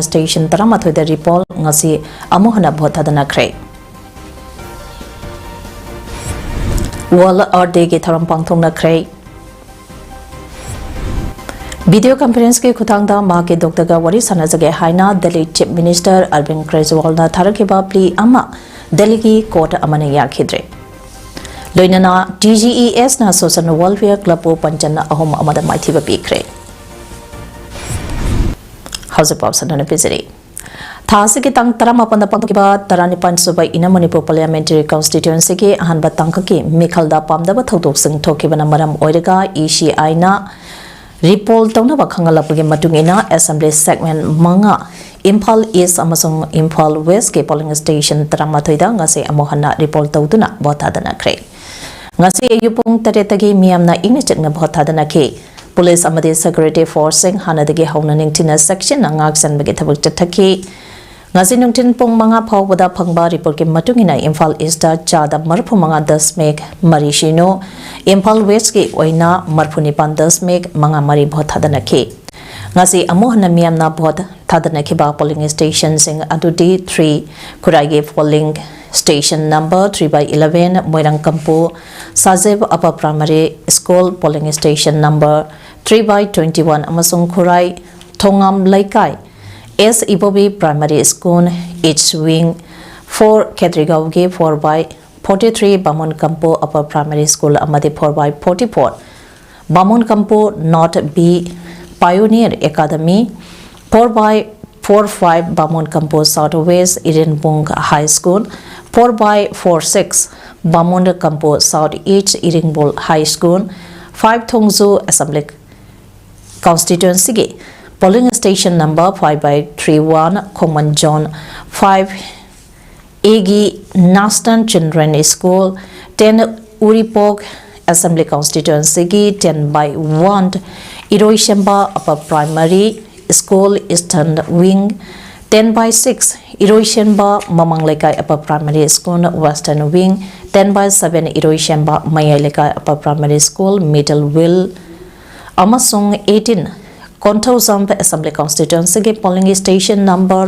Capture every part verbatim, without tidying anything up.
Station ꯇꯔꯥꯃꯥꯊꯣꯏꯗ ꯔꯤꯄꯣꯜ ꯉꯁꯤ ꯑꯃꯨꯛ ꯍꯟꯅ ꯚꯣꯠ ꯊꯥꯗꯅꯈ꯭ꯔꯦ꯫ World Earth Dayꯒꯤ ꯊꯧꯔꯝ ꯄꯥꯡꯊꯣꯛꯅꯈ꯭ꯔꯦ꯫ ꯚꯤꯗꯤꯑꯣ ꯀꯟꯐꯔꯦꯟꯁꯀꯤ ꯈꯨꯠꯊꯥꯡꯗ ꯃꯍꯥꯛꯀꯤ ꯗꯣꯛꯇꯔꯒ ꯋꯥꯔꯤ ꯁꯥꯟꯅꯖꯒꯦ ꯍꯥꯏꯅ ꯗꯦꯜꯂꯤ ꯆꯤꯐ ꯃꯤꯅꯤꯁꯇꯔ ꯑꯔꯕꯤꯟꯗ ꯀꯦꯖ꯭ꯔꯤꯋꯥꯜꯅ ꯊꯥꯔꯛꯈꯤꯕ ꯄ꯭ꯂꯤ ꯑꯃ ꯗꯦꯜꯂꯤꯒꯤ ꯀꯣꯔꯠ ꯑꯃꯅ ꯌꯥꯈꯤꯗ꯭ꯔꯦ꯫ ꯂꯣꯏꯅꯅ T G E ꯑꯦꯁꯅ social welfare ꯀ꯭ꯂꯕꯄꯨ ꯄꯟꯆꯟ ꯑꯍꯨꯝ ꯑꯃꯗ ꯃꯥꯏꯊꯤꯕ ꯄꯤꯈ꯭ꯔꯦ꯫ ꯍꯧꯖꯤꯛ ꯄꯥꯎ ꯁꯟꯗꯣꯛꯅ ꯄꯤꯖꯔꯤ꯫ ꯊꯥ ꯑꯁꯤꯒꯤ ꯇꯥꯡ ꯇꯔꯥꯃꯥꯄꯟꯗ ꯄꯥꯡꯊꯣꯛꯈꯤꯕ ꯇꯔꯥꯅꯤꯄꯥꯟ ꯁꯨꯕ ꯏꯅꯝ ꯃꯅꯤꯄꯨꯔ ꯄꯥꯔꯂꯤꯌꯥꯃꯦꯟꯇꯔꯤ ꯀꯟꯁꯇꯤꯇ꯭ꯌꯨꯑꯦꯟꯁꯤꯒꯤ ꯑꯍꯥꯟꯕ ꯇꯥꯡꯀꯛꯀꯤ ꯃꯤꯈꯜꯗ ꯄꯥꯝꯗꯕ ꯊꯧꯗꯣꯛꯁꯤꯡ ꯊꯣꯛꯈꯤꯕꯅ ꯃꯔꯝ ꯑꯣꯏꯔꯒ ꯏ ꯁꯤ ꯑꯥꯏꯅ ꯔꯤꯄꯣꯜ ꯇꯧꯅꯕ ꯈꯪꯍꯜꯂꯛꯄꯒꯤ ꯃꯇꯨꯡ ꯏꯟꯅ ꯑꯦꯁꯦꯝꯕ꯭ꯂꯤ ꯁꯦꯒꯃꯦꯟ ꯃꯉꯥ, ꯏꯝꯐꯥꯜ ꯏꯁ ꯑꯃꯁꯨꯡ ꯏꯝꯐꯥꯜ ꯋꯦꯁꯀꯤ ꯄꯣꯂꯤꯡ ꯁ꯭ꯇꯦꯁꯟ ꯇꯔꯥꯃꯥꯊꯣꯏꯗ ꯉꯁꯤ ꯑꯃꯨꯛ ꯍꯟꯅ ꯔꯤꯄꯣꯜ ꯇꯧꯗꯨꯅ ꯚꯣꯠ ꯊꯥꯗꯅꯈ꯭ꯔꯦ꯫ ꯉꯁꯤ ꯑꯌꯨꯛ ꯄꯨꯡ ꯇꯔꯦꯠꯇꯒꯤ ꯃꯤꯌꯥꯝꯅ ꯏꯪꯅ ꯆꯤꯛꯅ ꯚꯣꯠ ꯊꯥꯗꯅꯈꯤ꯫ ꯄꯨꯂꯤꯁ ꯑꯃꯗꯤ ꯁꯦꯀ꯭ꯌꯨꯔꯤꯇꯤ ꯐꯣꯔꯁꯁꯤꯡ ꯍꯥꯟꯅꯗꯒꯤ ꯍꯧꯅ ꯅꯤꯡꯊꯤꯅ ꯆꯦꯛꯁꯤꯟꯅ ꯉꯥꯛꯁꯦꯟꯕꯒꯤ ꯊꯕꯛ ꯆꯠꯊꯈꯤ꯫ ꯉꯁꯤ ꯅꯨꯡꯊꯤꯜ ꯄꯨꯡ ꯃꯉꯥ ꯐꯥꯎꯕꯗ ꯐꯪꯕ ꯔꯤꯄꯣꯔꯠꯀꯤ ꯃꯇꯨꯡ ꯏꯟꯅ ꯏꯝꯐꯥꯜ ꯏꯁꯇ ꯆꯥꯗ ꯃꯔꯤꯐꯨ ꯃꯉꯥ ꯗꯁꯃꯤꯛ ꯃꯔꯤ ꯁꯤꯅꯣ, ꯏꯝꯐꯥꯜ ꯋꯦꯁꯀꯤ ꯑꯣꯏꯅ ꯃꯔꯤꯐꯨ ꯅꯤꯄꯥꯟ ꯗꯁꯃꯤꯛ ꯃꯉꯥ ꯃꯔꯤ ꯚꯣꯠ ꯊꯥꯗꯅꯈꯤ꯫ ꯉꯁꯤ ꯑꯃꯨꯛ ꯍꯟꯅ ꯃꯤꯌꯥꯝꯅ ꯚꯣꯠ ꯊꯥꯗꯅꯈꯤꯕ ꯄꯣꯂꯤꯡ ꯁ꯭ꯇꯦꯁꯟꯁꯤꯡ ꯑꯗꯨꯗꯤ ꯊ꯭ꯔꯤ ꯈꯨꯔꯥꯏꯒꯤ polling station number three by eleven, Moirang Kampu Sajiba upper primary school polling station number three by twenty one ꯑꯃꯁꯨꯡ Khurai Thongam Leikai S Ibobi primary school east wing, four ꯈꯦꯇ꯭ꯔꯤꯒꯥꯎꯒꯤ four by forty three, Bamon Kampu upper primary school ꯑꯃꯗꯤ four by forty four, Bamon Kampu north B pioneer academy, four by four five, Bamon Kampu south west Irengbung high school, four by four six, Bamon Kampu south east Iringbol high school, five Thongju assembly ꯀꯟꯁꯇꯤꯇ꯭ꯌꯨꯑꯦꯟꯁꯤꯒꯤ polling station number five by three one, Khongman zone five ꯑꯦꯒꯤ ꯅꯥꯁꯇꯟ children school, ten Uripok assembly ꯀꯟꯁꯇꯤꯇ꯭ꯌꯨꯑꯦꯟꯁꯤꯒꯤ ten by one, Iroisemba upper primary school eastern wing, ten by six, Iroisemba Mamang Leikai upper primary school western wing, ten by seven, Iroisemba Mayai Leikai upper primary school middle wing, ꯑꯃꯁꯨꯡ eighteen Konthoujam Assembly Constituency-ꯒꯤ polling station number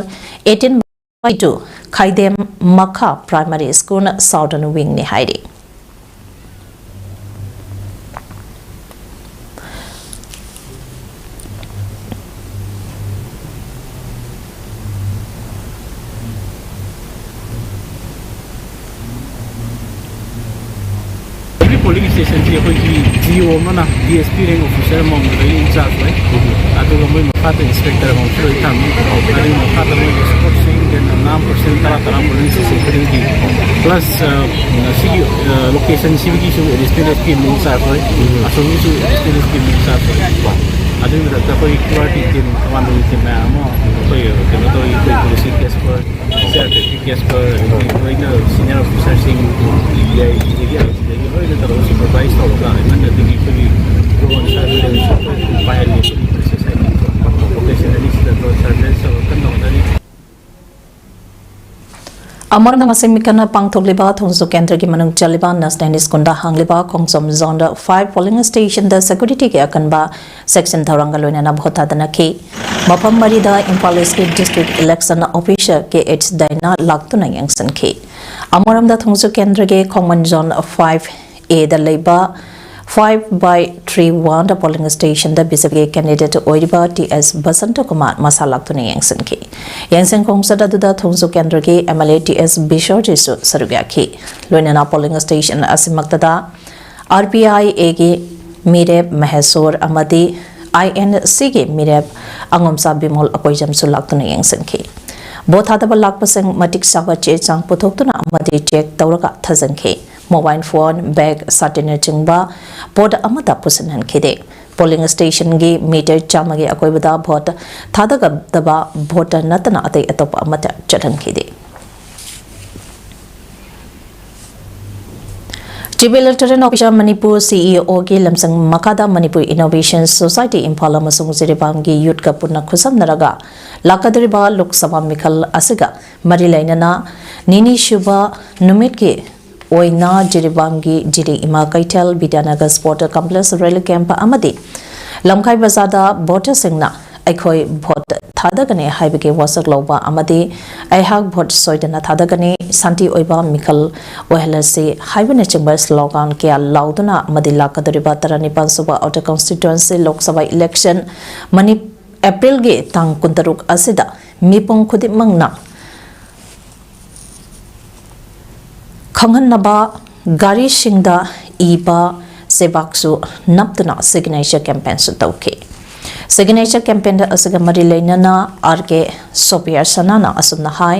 eighteen by two ꯈꯥꯏꯗꯦꯝ ꯃꯈꯥ Primary School Southern Wing-ꯅꯤ ꯍꯥꯏꯔꯤ꯫ Every polling station-ꯁꯤ ꯑꯩꯈꯣꯏꯒꯤ G O ꯑꯃꯅ D S P rank officer ꯑꯃꯃꯝꯗꯒꯤ in charge ꯑꯣꯏ꯫ ꯑꯗꯨꯒ ꯃꯣꯏ ꯃꯈꯥꯗ inspector ꯑꯃꯃꯝꯁꯨ ꯂꯣꯏ ꯊꯝꯃꯤ꯫ ꯑꯗꯨꯒꯤ ꯃꯈꯥꯗ ꯃꯣꯏꯒꯤ escort-ꯁꯤꯡ, then ꯑꯉꯥꯡ percent ꯇꯔꯥ ꯇꯔꯥ polling station ꯈꯨꯗꯤꯡꯒꯤ, plus, ꯑ, ꯁꯤꯒꯤ, ꯑ, location-ꯁꯤꯒꯤꯁꯨ additional S P ꯑꯃ in charge ꯑꯣꯏ꯫ ꯑꯁꯣꯝꯒꯤꯁꯨ additional S P ꯑꯃ in charge ꯑꯣꯏ꯫ ꯑꯗꯨꯒꯤ ꯃꯊꯛꯇ ꯑꯩꯈꯣꯏ Q R T team, commando team ꯃꯌꯥꯝ ꯑꯃ ꯑꯩꯈꯣꯏ ꯀꯩꯅꯣ ꯇꯧꯔꯤ, ꯑꯩꯈꯣꯏ police-ꯀꯤ expert, C R P F-ꯀꯤ expert, ꯑꯗꯒꯤ ꯂꯣꯏꯅ senior officer-ꯁꯤꯡ, P B I, ꯑꯗꯒꯤ ꯑꯗꯒꯤ ꯂꯣꯏꯅ ꯇꯧꯔꯒ supervise ꯇꯧꯔꯒ, ꯑꯩꯃꯟꯅ ꯑꯗꯨꯒꯤ ꯑꯩꯈꯣꯏꯒꯤ drone surveillance ꯄꯥꯏꯍꯜꯂꯤ, ꯑꯩꯈꯣꯏꯒꯤ precision location ꯑꯅꯤꯁꯤꯗ drone surveillance ꯇꯧꯔꯒ ꯀꯟꯅ ꯍꯣꯠꯅꯔꯤ꯫ ꯑꯃꯔꯣꯝꯗ ꯉꯁꯤ ꯃꯤꯈꯜꯅ ꯄꯥꯡꯊꯣꯛꯂꯤꯕ ꯊꯣꯡꯖꯨ ꯀꯦꯟꯗ꯭ꯔꯒꯤ ꯃꯅꯨꯡ ꯆꯜꯂꯤꯕ National School-ꯗ ꯍꯥꯡꯂꯤꯕ ꯈꯣꯡꯖꯣꯝ Zone five polling station-ꯗ security-ꯒꯤ ꯑꯀꯟꯕ ꯆꯦꯛꯁꯤꯟ ꯊꯧꯔꯥꯡꯒ ꯂꯣꯏꯅꯅ ꯚꯣꯠ ꯊꯥꯗꯅꯈꯤ꯫ ꯃꯐꯝ ꯃꯔꯤꯗ Imphal East-ꯀꯤ District Election Officer K H ꯗꯥꯏꯅꯥ ꯂꯥꯛꯇꯨꯅ ꯌꯦꯡꯁꯤꯟꯈꯤ꯫ ꯑꯃꯔꯣꯝꯗ ꯊꯣꯡꯖꯨ ꯀꯦꯟꯗ꯭ꯔꯒꯤ ꯈꯣꯡꯃꯟ Zone five A-ꯗ ꯂꯩꯕ five by three one-ꯗ polling station-ꯗ B J P-ꯒꯤ candidate ꯑꯣꯏꯔꯤꯕ T S ꯕꯁꯟꯇ ꯀꯨꯃꯥꯔ ꯃꯁꯥ ꯂꯥꯛꯇꯨꯅ ꯌꯦꯡꯁꯤꯟꯈꯤ꯫ ꯌꯦꯡꯁꯤꯟ ꯈꯣꯡꯆꯠ ꯑꯗꯨꯗ ꯊꯣꯡꯖꯨ ꯀꯦꯟꯗ꯭ꯔꯒꯤ M L A T S ꯕꯤꯁꯣꯔꯖꯤꯁꯨ ꯁꯔꯨꯛ ꯌꯥꯈꯤ꯫ ꯂꯣꯏꯅꯅ polling station ꯑꯁꯤꯃꯛꯇꯗ R P I A-ꯒꯤ ꯃꯤꯔꯦꯞ ꯃꯍꯦꯁꯣꯔ ꯑꯃꯗꯤ I N C-ꯒꯤ ꯃꯤꯔꯦꯞ ꯑꯉꯣꯝꯆꯥ ꯕꯤꯃꯣꯜ ꯑꯀꯣꯏꯖꯝꯁꯨ ꯂꯥꯛꯇꯨꯅ ꯌꯦꯡꯁꯤꯟꯈꯤ꯫ ꯚꯣꯠ ꯊꯥꯗꯕ ꯂꯥꯛꯄꯁꯤꯡ ꯃꯇꯤꯛ ꯆꯥꯕ ꯆꯦ ꯆꯥꯡ ꯄꯨꯊꯣꯛꯇꯨꯅ ꯑꯃꯗꯤ check ꯇꯧꯔꯒ ꯊꯥꯖꯤꯟꯈꯤ꯫ Mobile phone, bag, ꯁꯥꯇꯤꯟꯅꯆꯤꯡꯕ ꯄꯣꯠ ꯑꯃꯠꯇ ꯄꯨꯁꯤꯟꯍꯟꯈꯤꯗꯦ꯫ Polling station-ꯒꯤ meter ꯆꯥꯝꯃꯒꯤ ꯑꯀꯣꯏꯕꯗ ꯚꯣꯠ ꯊꯥꯗꯒꯗꯕ voter ꯅꯠꯇꯅ ꯑꯇꯩ ꯑꯇꯣꯞꯄ ꯑꯃꯠꯇ ꯆꯠꯍꯟꯈꯤꯗꯦ꯫ Chief Electoral Officer Manipur, C E O-ꯒꯤ ꯂꯝꯖꯤꯡ ꯃꯈꯥꯗ ꯃꯅꯤꯄꯨꯔ Innovation Society ꯏꯝꯐꯥꯜ ꯑꯃꯁꯨꯡ ꯖꯤꯔꯤꯕꯥꯝꯒꯤ youth-ꯀ ꯄꯨꯟꯅ ꯈꯨꯠꯁꯝꯅꯔꯒ ꯂꯥꯛꯀꯗꯧꯔꯤꯕ ꯂꯣꯛ ꯁꯚꯥ ꯃꯤꯈꯜ ꯑꯁꯤꯒ ꯃꯔꯤ ꯂꯩꯅꯅ ꯅꯤꯅꯤ ꯁꯨꯕ ꯅꯨꯃꯤꯠꯀꯤ ꯑꯣꯏꯅ ꯖꯤꯔꯤꯕꯥꯝꯒꯤ ꯖꯤꯔꯤ ꯏꯃꯥ ꯀꯩꯊꯦꯜ, ꯕꯤꯗ꯭ꯌꯥꯅꯒꯔ Sport Complex, Rally Camp ꯑꯃꯗꯤ ꯂꯝꯈꯥꯏ ꯕꯖꯥꯔꯗ ꯚꯣꯇꯔꯁꯤꯡꯅ "ꯑꯩꯈꯣꯏ ꯚꯣꯠ ꯊꯥꯗꯒꯅꯤ" ꯍꯥꯏꯕꯒꯤ ꯋꯥꯁꯛ ꯂꯧꯕ ꯑꯃꯗꯤ "ꯑꯩꯍꯥꯛ ꯚꯣꯠ ꯁꯣꯏꯗꯅ ꯊꯥꯗꯒꯅꯤ, ꯁꯥꯟꯇꯤ ꯑꯣꯏꯕ ꯃꯤꯈꯜ ꯑꯣꯏꯍꯜꯂꯁꯤ" ꯍꯥꯏꯕꯅꯆꯤꯡꯕ ꯁ꯭ꯂꯣꯒꯥꯟ ꯀꯌꯥ ꯂꯥꯎꯗꯨꯅ ꯑꯃꯗꯤ ꯂꯥꯛꯀꯗꯧꯔꯤꯕ ꯇꯔꯥꯅꯤꯄꯥꯟ ꯁꯨꯕ outer constituency Lok Sabha election money-, ꯑꯦꯄ꯭ꯔꯤꯜꯒꯤ ꯇꯥꯡ ꯀꯨꯟꯇꯔꯨꯛ ꯑꯁꯤꯗ ꯃꯤꯄꯨꯝ ꯈꯨꯗꯤꯡꯃꯛꯅ ꯈꯪꯍꯟꯅꯕ ꯒꯥꯔꯤꯁꯤꯡꯗ ꯏꯕ ꯆꯦꯕꯥꯛꯁꯨ ꯅꯞꯇꯨꯅ ꯁꯤꯒꯅꯦꯆꯔ ꯀꯦꯝꯄꯦꯟꯁꯨ ꯇꯧꯈꯤ꯫ ꯁꯤꯒꯅꯦꯆꯔ ꯀꯦꯝꯄꯦꯟ ꯑꯁꯤꯒ ꯃꯔꯤ ꯂꯩꯅꯅ ꯑꯥꯔ ꯀꯦ ꯁꯣꯄꯤꯌꯥ ꯁꯅꯥꯅ ꯑꯁꯨꯝꯅ ꯍꯥꯏ,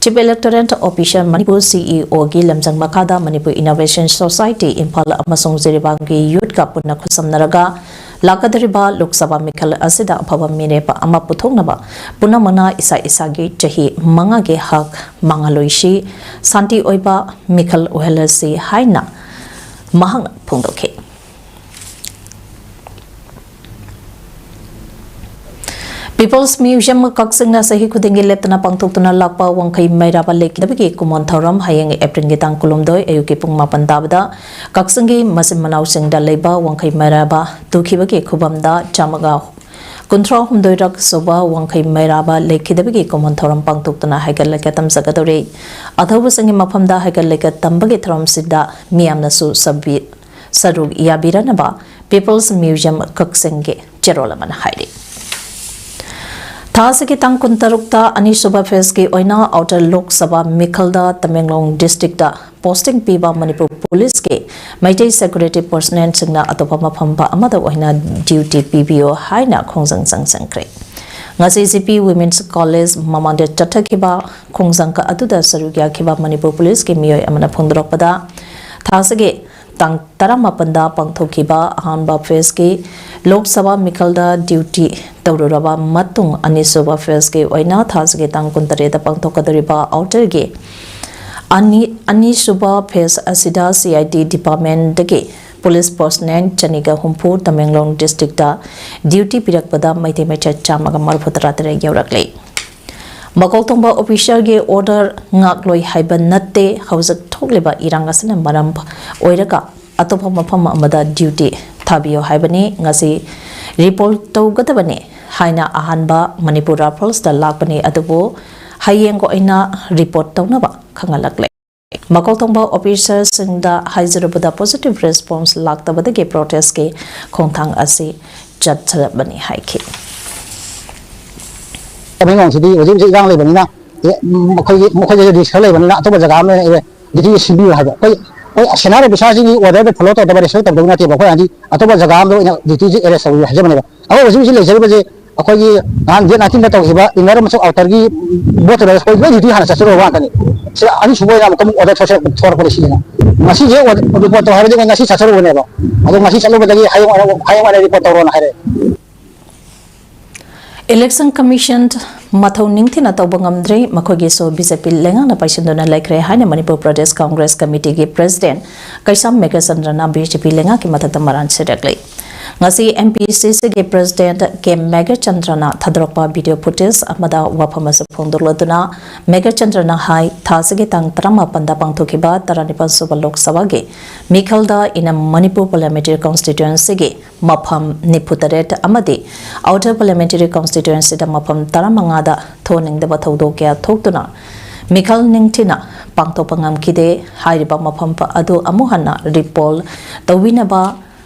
ꯆꯤꯐ ꯏꯂꯦꯛꯇꯣꯔꯦꯜ ꯑꯣꯐꯤꯁꯔ ꯃꯅꯤꯄꯨꯔ, ꯁꯤ ꯏ ꯑꯣꯒꯤ ꯂꯝꯖꯤꯡ ꯃꯈꯥꯗ ꯃꯅꯤꯄꯨꯔ ꯏꯅꯣꯚꯦꯁꯟ ꯁꯣꯁꯥꯏꯇꯤ ꯏꯝꯐꯥꯜ ꯑꯃꯁꯨꯡ ꯖꯤꯔꯤꯕꯥꯝꯒꯤ ꯌꯨꯠꯀ ꯄꯨꯟꯅ ꯈꯨꯠꯁꯝꯅꯔꯒ ꯂꯥꯛꯀꯗꯧꯔꯤꯕ ꯂꯣꯛ ꯁꯚꯥ ꯃꯤꯈꯜ ꯑꯁꯤꯗ ꯑꯐꯕ ꯃꯤꯔꯦꯞ ꯑꯃ ꯄꯨꯊꯣꯛꯅꯕ ꯄꯨꯝꯅꯃꯛꯅ ꯏꯁꯥ ꯏꯁꯥꯒꯤ ꯆꯍꯤ ꯃꯉꯥꯒꯤ ꯍꯛ ꯃꯥꯡꯍꯜꯂꯣꯏꯁꯤ, ꯁꯥꯟꯇꯤ ꯑꯣꯏꯕ ꯃꯤꯈꯜ ꯑꯣꯏꯍꯜꯂꯁꯤ ꯍꯥꯏꯅ ꯃꯍꯥꯛꯅ ꯐꯣꯡꯗꯣꯛꯈꯤ꯫ ꯄꯤꯄꯜꯁ ꯃ꯭ꯌꯨꯖꯤꯌꯝ ꯀꯛꯆꯤꯡꯅ ꯆꯍꯤ ꯈꯨꯗꯤꯡꯒꯤ ꯂꯦꯞꯇꯅ ꯄꯥꯡꯊꯣꯛꯇꯨꯅ ꯂꯥꯛꯄ ꯋꯥꯡꯈꯩ ꯃꯩꯔꯥꯕ ꯂꯩꯈꯤꯗꯕꯒꯤ ꯀꯨꯝꯑꯣꯟ ꯊꯧꯔꯝ ꯍꯌꯦꯡ ꯑꯦꯄ꯭ꯔꯤꯜꯒꯤ ꯇꯥꯡ ꯀꯨꯟꯍꯨꯝꯗꯣꯏ ꯑꯌꯨꯛꯀꯤ ꯄꯨꯡ ꯃꯥꯄꯟ ꯇꯥꯕꯗ ꯀꯛꯆꯤꯡꯒꯤ ꯃꯆꯤꯟ ꯃꯅꯥꯎꯁꯤꯡꯗ ꯂꯩꯕ ꯋꯥꯡꯈꯩ ꯃꯩꯔꯥꯕ ꯇꯨꯈꯤꯕꯒꯤ ꯈꯨꯕꯝꯗ ꯆꯥꯝꯃꯒ ꯀꯨꯟꯊ꯭ꯔꯥ ꯍꯨꯝꯗꯣꯏꯔꯛ ꯁꯨꯕ ꯋꯥꯡꯈꯩ ꯃꯩꯔꯥꯕ ꯂꯩꯈꯤꯗꯕꯒꯤ ꯀꯨꯝꯑꯣꯟ ꯊꯧꯔꯝ ꯄꯥꯡꯊꯣꯛꯇꯨꯅ ꯍꯩꯀꯠ ꯂꯩꯀꯠ ꯇꯝꯖꯒꯗꯧꯔꯤ꯫ ꯑꯊꯧꯕꯁꯤꯡꯒꯤ ꯃꯐꯝꯗ ꯍꯩꯀꯠ ꯂꯩꯀꯠ ꯇꯝꯕꯒꯤ ꯊꯧꯔꯝꯁꯤꯗ ꯃꯤꯌꯥꯝꯅꯁꯨ ꯁꯔꯨꯛ ꯌꯥꯕꯤꯔꯅꯕ ꯄꯤꯄꯜꯁ ꯃ꯭ꯌꯨꯖꯤꯌꯝ ꯀꯛꯆꯤꯡꯒꯤ ꯆꯦꯔꯣꯜ ꯑꯃꯅ ꯍꯥꯏꯔꯤ꯫ ꯊꯥ ꯑꯁꯤꯒꯤ ꯇꯥꯡ ꯀꯨꯟꯇꯔꯨꯛꯇ ꯑꯅꯤꯁꯨꯕ ꯐꯦꯖꯀꯤ ꯑꯣꯏꯅ outer Lok Sabha ꯃꯤꯈꯜꯗ Tamenglong district posting ꯄꯤꯕ ꯃꯅꯤꯄꯨꯔ ꯄꯨꯂꯤꯁꯀꯤ ꯃꯩꯇꯩ ꯁꯦꯀ꯭ꯌꯨꯔꯤꯇꯤ ꯄꯔꯁꯅꯦꯜꯁꯤꯡꯅ ꯑꯇꯣꯞꯄ ꯃꯐꯝ ꯑꯃꯗ ꯑꯣꯏꯅ ꯗ꯭ꯌꯨꯇꯤ ꯄꯤꯕꯤꯌꯨ ꯍꯥꯏꯅ ꯈꯣꯡꯖꯪ ꯆꯪꯁꯤꯟꯈ꯭ꯔꯦ꯫ ꯉꯁꯤ ꯖꯤ ꯄꯤ ꯋꯤꯃꯦꯟꯁ ꯀꯣꯂꯦꯖ ꯃꯃꯥꯡꯗ ꯆꯠꯊꯈꯤꯕ ꯈꯣꯡꯖꯪ ꯑꯗꯨꯗ ꯁꯔꯨꯛ ꯌꯥꯈꯤꯕ ꯃꯅꯤꯄꯨꯔ ꯄꯨꯂꯤꯁꯀꯤ ꯃꯤꯑꯣꯏ ꯑꯃꯅ ꯐꯣꯡꯗꯣꯔꯛꯄꯗ, ꯊꯥ ꯑꯁꯤꯒꯤ ꯇꯥꯡ ꯇꯔꯥꯃꯥꯄꯟꯗ ꯄꯥꯡꯊꯣꯛꯈꯤꯕ ꯑꯍꯥꯟꯕ ꯐꯦꯖꯀꯤ ꯂꯣꯛ ꯁꯚꯥ ꯃꯤꯈꯜꯗ ꯗ꯭ꯌꯨꯇꯤ ꯇꯧꯔꯨꯔꯕ ꯃꯇꯨꯡ, ꯑꯅꯤꯁꯨꯕ ꯐꯦꯖꯀꯤ ꯑꯣꯏꯅ ꯊꯥ ꯑꯁꯤꯒꯤ ꯇꯥꯡ ꯀꯨꯟꯇꯔꯦꯠꯇ ꯄꯥꯡꯊꯣꯛꯀꯗꯧꯔꯤꯕ ꯑꯥꯎꯇꯔꯒꯤ ꯑꯅꯤ, ꯑꯅꯤꯁꯨꯕ ꯐꯦꯖ ꯑꯁꯤꯗ C I D ꯗꯤꯄꯥꯔꯠꯃꯦꯟꯗꯒꯤ police personal ꯆꯅꯤꯒ ꯍꯨꯝꯐꯨ ꯇꯃꯦꯡꯂꯣꯡ ꯗꯤꯁꯇ꯭ꯔꯤꯛꯇ ꯗ꯭ꯌꯨꯇꯤ ꯄꯤꯔꯛꯄꯗ ꯃꯩꯇꯩ ꯃꯆꯥ ꯆꯥꯝꯃꯒ ꯃꯔꯤꯐꯨ ꯇꯔꯥ ꯇꯔꯦꯠ ꯌꯧꯔꯛꯂꯦ꯫ ꯃꯀꯣꯛ ꯊꯣꯡꯕ ꯑꯣꯐꯤꯁꯔꯒꯤ ꯑꯣꯔꯗꯔ ꯉꯥꯛꯂꯣꯏ ꯍꯥꯏꯕ ꯅꯠꯇꯦ꯫ ꯍꯧꯖꯤꯛ ꯊꯣꯛꯂꯤꯕ ꯏꯔꯥꯡ ꯑꯁꯤꯅ ꯃꯔꯝ ꯑꯣꯏꯔꯒ ꯑꯇꯣꯞꯄ ꯃꯐꯝ ꯑꯃꯗ ꯗ꯭ꯌꯨꯇꯤ ꯊꯥꯕꯤꯌꯨ ꯍꯥꯏꯕꯅꯤ꯫ ꯉꯁꯤ ꯔꯤꯄꯣꯔꯠ ꯇꯧꯒꯗꯕꯅꯤ ꯍꯥꯏꯅ ꯑꯍꯥꯟꯕ ꯃꯅꯤꯄꯨꯔ ꯔꯥꯏꯐꯜꯁꯇ ꯂꯥꯛꯄꯅꯤ, ꯑꯗꯨꯕꯨ ꯍꯌꯦꯡꯒ ꯑꯣꯏꯅ ꯔꯤꯄꯣꯔꯠ ꯇꯧꯅꯕ ꯈꯪꯍꯜꯂꯛꯂꯦ꯫ ꯃꯀꯣꯛ ꯊꯣꯡꯕ ꯑꯣꯐꯤꯁꯔꯁꯤꯡꯗ ꯍꯥꯏꯖꯔꯨꯕꯗ positive response ꯂꯥꯛꯇꯕꯗꯒꯤ ꯄ꯭ꯔꯣꯇꯦꯁꯀꯤ ꯈꯣꯡꯊꯥꯡ ꯑꯁꯤ ꯆꯠꯊꯔꯕꯅꯤ ꯍꯥꯏꯈꯤ꯫ ꯇꯃꯦꯡꯂꯣꯡꯁꯤꯗꯤ ꯍꯧꯖꯤꯛ ꯍꯧꯖꯤꯛ ꯏꯔꯥꯡ ꯂꯩꯕꯅꯤꯅ, ꯑꯦ, ꯃꯈꯣꯏꯒꯤ, ꯃꯈꯣꯏꯗ ꯔꯤꯁꯛ ꯂꯩꯕꯅꯤꯅ ꯑꯇꯣꯞꯄ ꯖꯒꯥ ꯑꯃ ꯑꯣꯏꯅ, ꯑꯦ, ꯗ꯭ꯌꯨꯇꯤꯁꯦ ꯁꯤꯟꯕꯤꯌꯨ ꯍꯥꯏꯕ꯫ ꯑꯩꯈꯣꯏ, ꯑꯩꯈꯣꯏ ꯁꯦꯅꯤꯌꯔ ꯑꯣꯐꯤꯁꯥꯔꯁꯤꯡꯒꯤ ꯑꯣꯔꯗꯔꯗ ꯐꯣꯂꯣ ꯇꯧꯗꯕ, ꯔꯦꯁꯄꯦꯛ ꯇꯧꯗꯕ ꯅꯠꯇꯦꯕ꯫ ꯑꯩꯈꯣꯏ ꯍꯥꯏꯗꯤ ꯑꯇꯣꯞꯄ ꯖꯒꯥ ꯑꯃꯗ ꯑꯣꯏꯅ ꯗ꯭ꯌꯨꯇꯤꯁꯦ ꯑꯦꯔꯦꯁ ꯇꯧꯕꯤꯌꯨ ꯍꯥꯏꯖꯕꯅꯦꯕ꯫ ꯑꯩꯈꯣꯏ ꯍꯧꯖꯤꯛ ꯍꯧꯖꯤꯛ ꯂꯩꯖꯔꯤꯕꯁꯦ, ꯑꯩꯈꯣꯏꯒꯤ ꯅꯍꯥꯟ ꯗꯦꯠ ꯅꯥꯏꯟꯇꯤꯟꯗ ꯇꯧꯈꯤꯕ ꯏꯟꯅꯔ ꯑꯃꯁꯨꯡ ꯑꯥꯎꯇꯔꯒꯤ ꯕꯣꯠꯇꯨꯗ ꯑꯩꯈꯣꯏ ꯂꯣꯏ ꯗ꯭ꯌꯨꯇꯤ ꯍꯥꯟꯅ ꯆꯠꯆꯔꯨꯕ ꯉꯥꯛꯇꯅꯤ꯫ ꯁꯤꯗ ꯑꯅꯤꯁꯨꯕ ꯑꯣꯏꯅ ꯑꯃꯨꯛꯀ ꯑꯃꯨꯛ ꯑꯣꯔꯗꯔ ꯊꯣꯛꯂꯛꯄꯅꯤ ꯁꯤꯅ꯫ ꯉꯁꯤꯁꯦ ꯔꯤꯄꯣꯔꯠ ꯇꯧ ꯍꯥꯏꯕꯗꯤ ꯉꯁꯤ ꯆꯠꯆꯔꯨꯕꯅꯦꯕ꯫ ꯑꯗꯣ ꯉꯁꯤ ꯆꯠꯂꯨꯕꯗꯒꯤ ꯍꯌꯦꯡ ꯑꯣꯏꯅ, ꯍꯌꯦꯡ ꯑꯣꯏꯅ ꯔꯤꯄꯣꯔꯠ ꯇꯧꯔꯣꯅ ꯍꯥꯏꯔꯛꯑꯦ꯫ Election Commission ꯃꯊꯧ ꯅꯤꯡꯊꯤꯅ ꯇꯧꯕ ꯉꯝꯗ꯭ꯔꯤ, ꯃꯈꯣꯏꯒꯤꯁꯨ BJP ꯂꯩꯉꯥꯛꯅ ꯄꯥꯏꯁꯤꯟꯗꯨꯅ ꯂꯩꯈ꯭ꯔꯦ ꯍꯥꯏꯅ ꯃꯅꯤꯄꯨꯔ ꯄ꯭ꯔꯗꯦꯁ ꯀꯪꯒ꯭ꯔꯦꯁ ꯀꯃꯤꯇꯤꯒꯤ ꯄ꯭ꯔꯦꯁꯤꯗꯦꯟꯠ ꯀꯩꯁꯥꯝ ꯃꯦꯘꯆꯟꯗ꯭ꯔꯅ BJP ꯂꯩꯉꯥꯛꯀꯤ ꯃꯊꯛꯇ ꯃꯔꯥꯜ ꯁꯤꯔꯛꯂꯤ꯫ ꯉꯁꯤ MPCCꯒꯤ ꯄ꯭ꯔꯦꯁꯤꯗꯦꯟꯠ ꯀꯦ ꯃꯦꯘꯆꯟꯗ꯭ꯔꯅ ꯊꯥꯗꯣꯔꯛꯄ ꯚꯤꯗꯤꯑꯣ ꯐꯨꯇꯦꯖ ꯑꯃꯗ ꯋꯥꯐꯝ ꯑꯁꯤ ꯐꯣꯡꯗꯣꯛꯂꯗꯨꯅ ꯃꯦꯘꯆꯟꯗ꯭ꯔꯅ ꯍꯥꯏ, ꯊꯥꯁꯤꯒꯤ ꯇꯥꯡ ꯇꯔꯥꯃꯥꯄꯟꯗ ꯄꯥꯡꯊꯣꯛꯈꯤꯕ ꯇꯔꯥꯅꯤꯄꯥꯟ ꯁꯨꯕ ꯂꯣꯛ ꯁꯚꯥꯒꯤ ꯃꯤꯈꯜꯗ ꯏꯅꯝ ꯃꯅꯤꯄꯨꯔ ꯄꯥꯔꯂꯤꯌꯥꯃꯦꯟꯇꯔꯤ ꯀꯟꯁꯇꯤꯇ꯭ꯋꯦꯟꯁꯤꯒꯤ ꯃꯐꯝ ꯅꯤꯐꯨꯇꯔꯦꯠ ꯑꯃꯗꯤ ꯑꯥꯎꯇꯔ ꯄꯥꯔꯂꯤꯌꯥꯃꯦꯟꯇꯔꯤ ꯀꯟꯁꯇꯤꯇ꯭ꯋꯦꯟꯁꯤꯗ ꯃꯐꯝ ꯇꯔꯥꯃꯉꯥꯗ ꯊꯣꯛꯍꯟꯅꯤꯡꯗꯕ ꯊꯧꯗꯣꯛ ꯀꯌꯥ ꯊꯣꯛꯇꯨꯅ ꯃꯤꯈꯜ ꯅꯤꯡꯊꯤꯅ ꯄꯥꯡꯊꯣꯛꯄ ꯉꯝꯈꯤꯗꯦ꯫ ꯍꯥꯏꯔꯤꯕ ꯃꯐꯝ ꯑꯗꯨ ꯑꯃꯨꯛ ꯍꯟꯅ ꯔꯤꯄꯣꯜ ꯇꯧꯕꯤꯅꯕ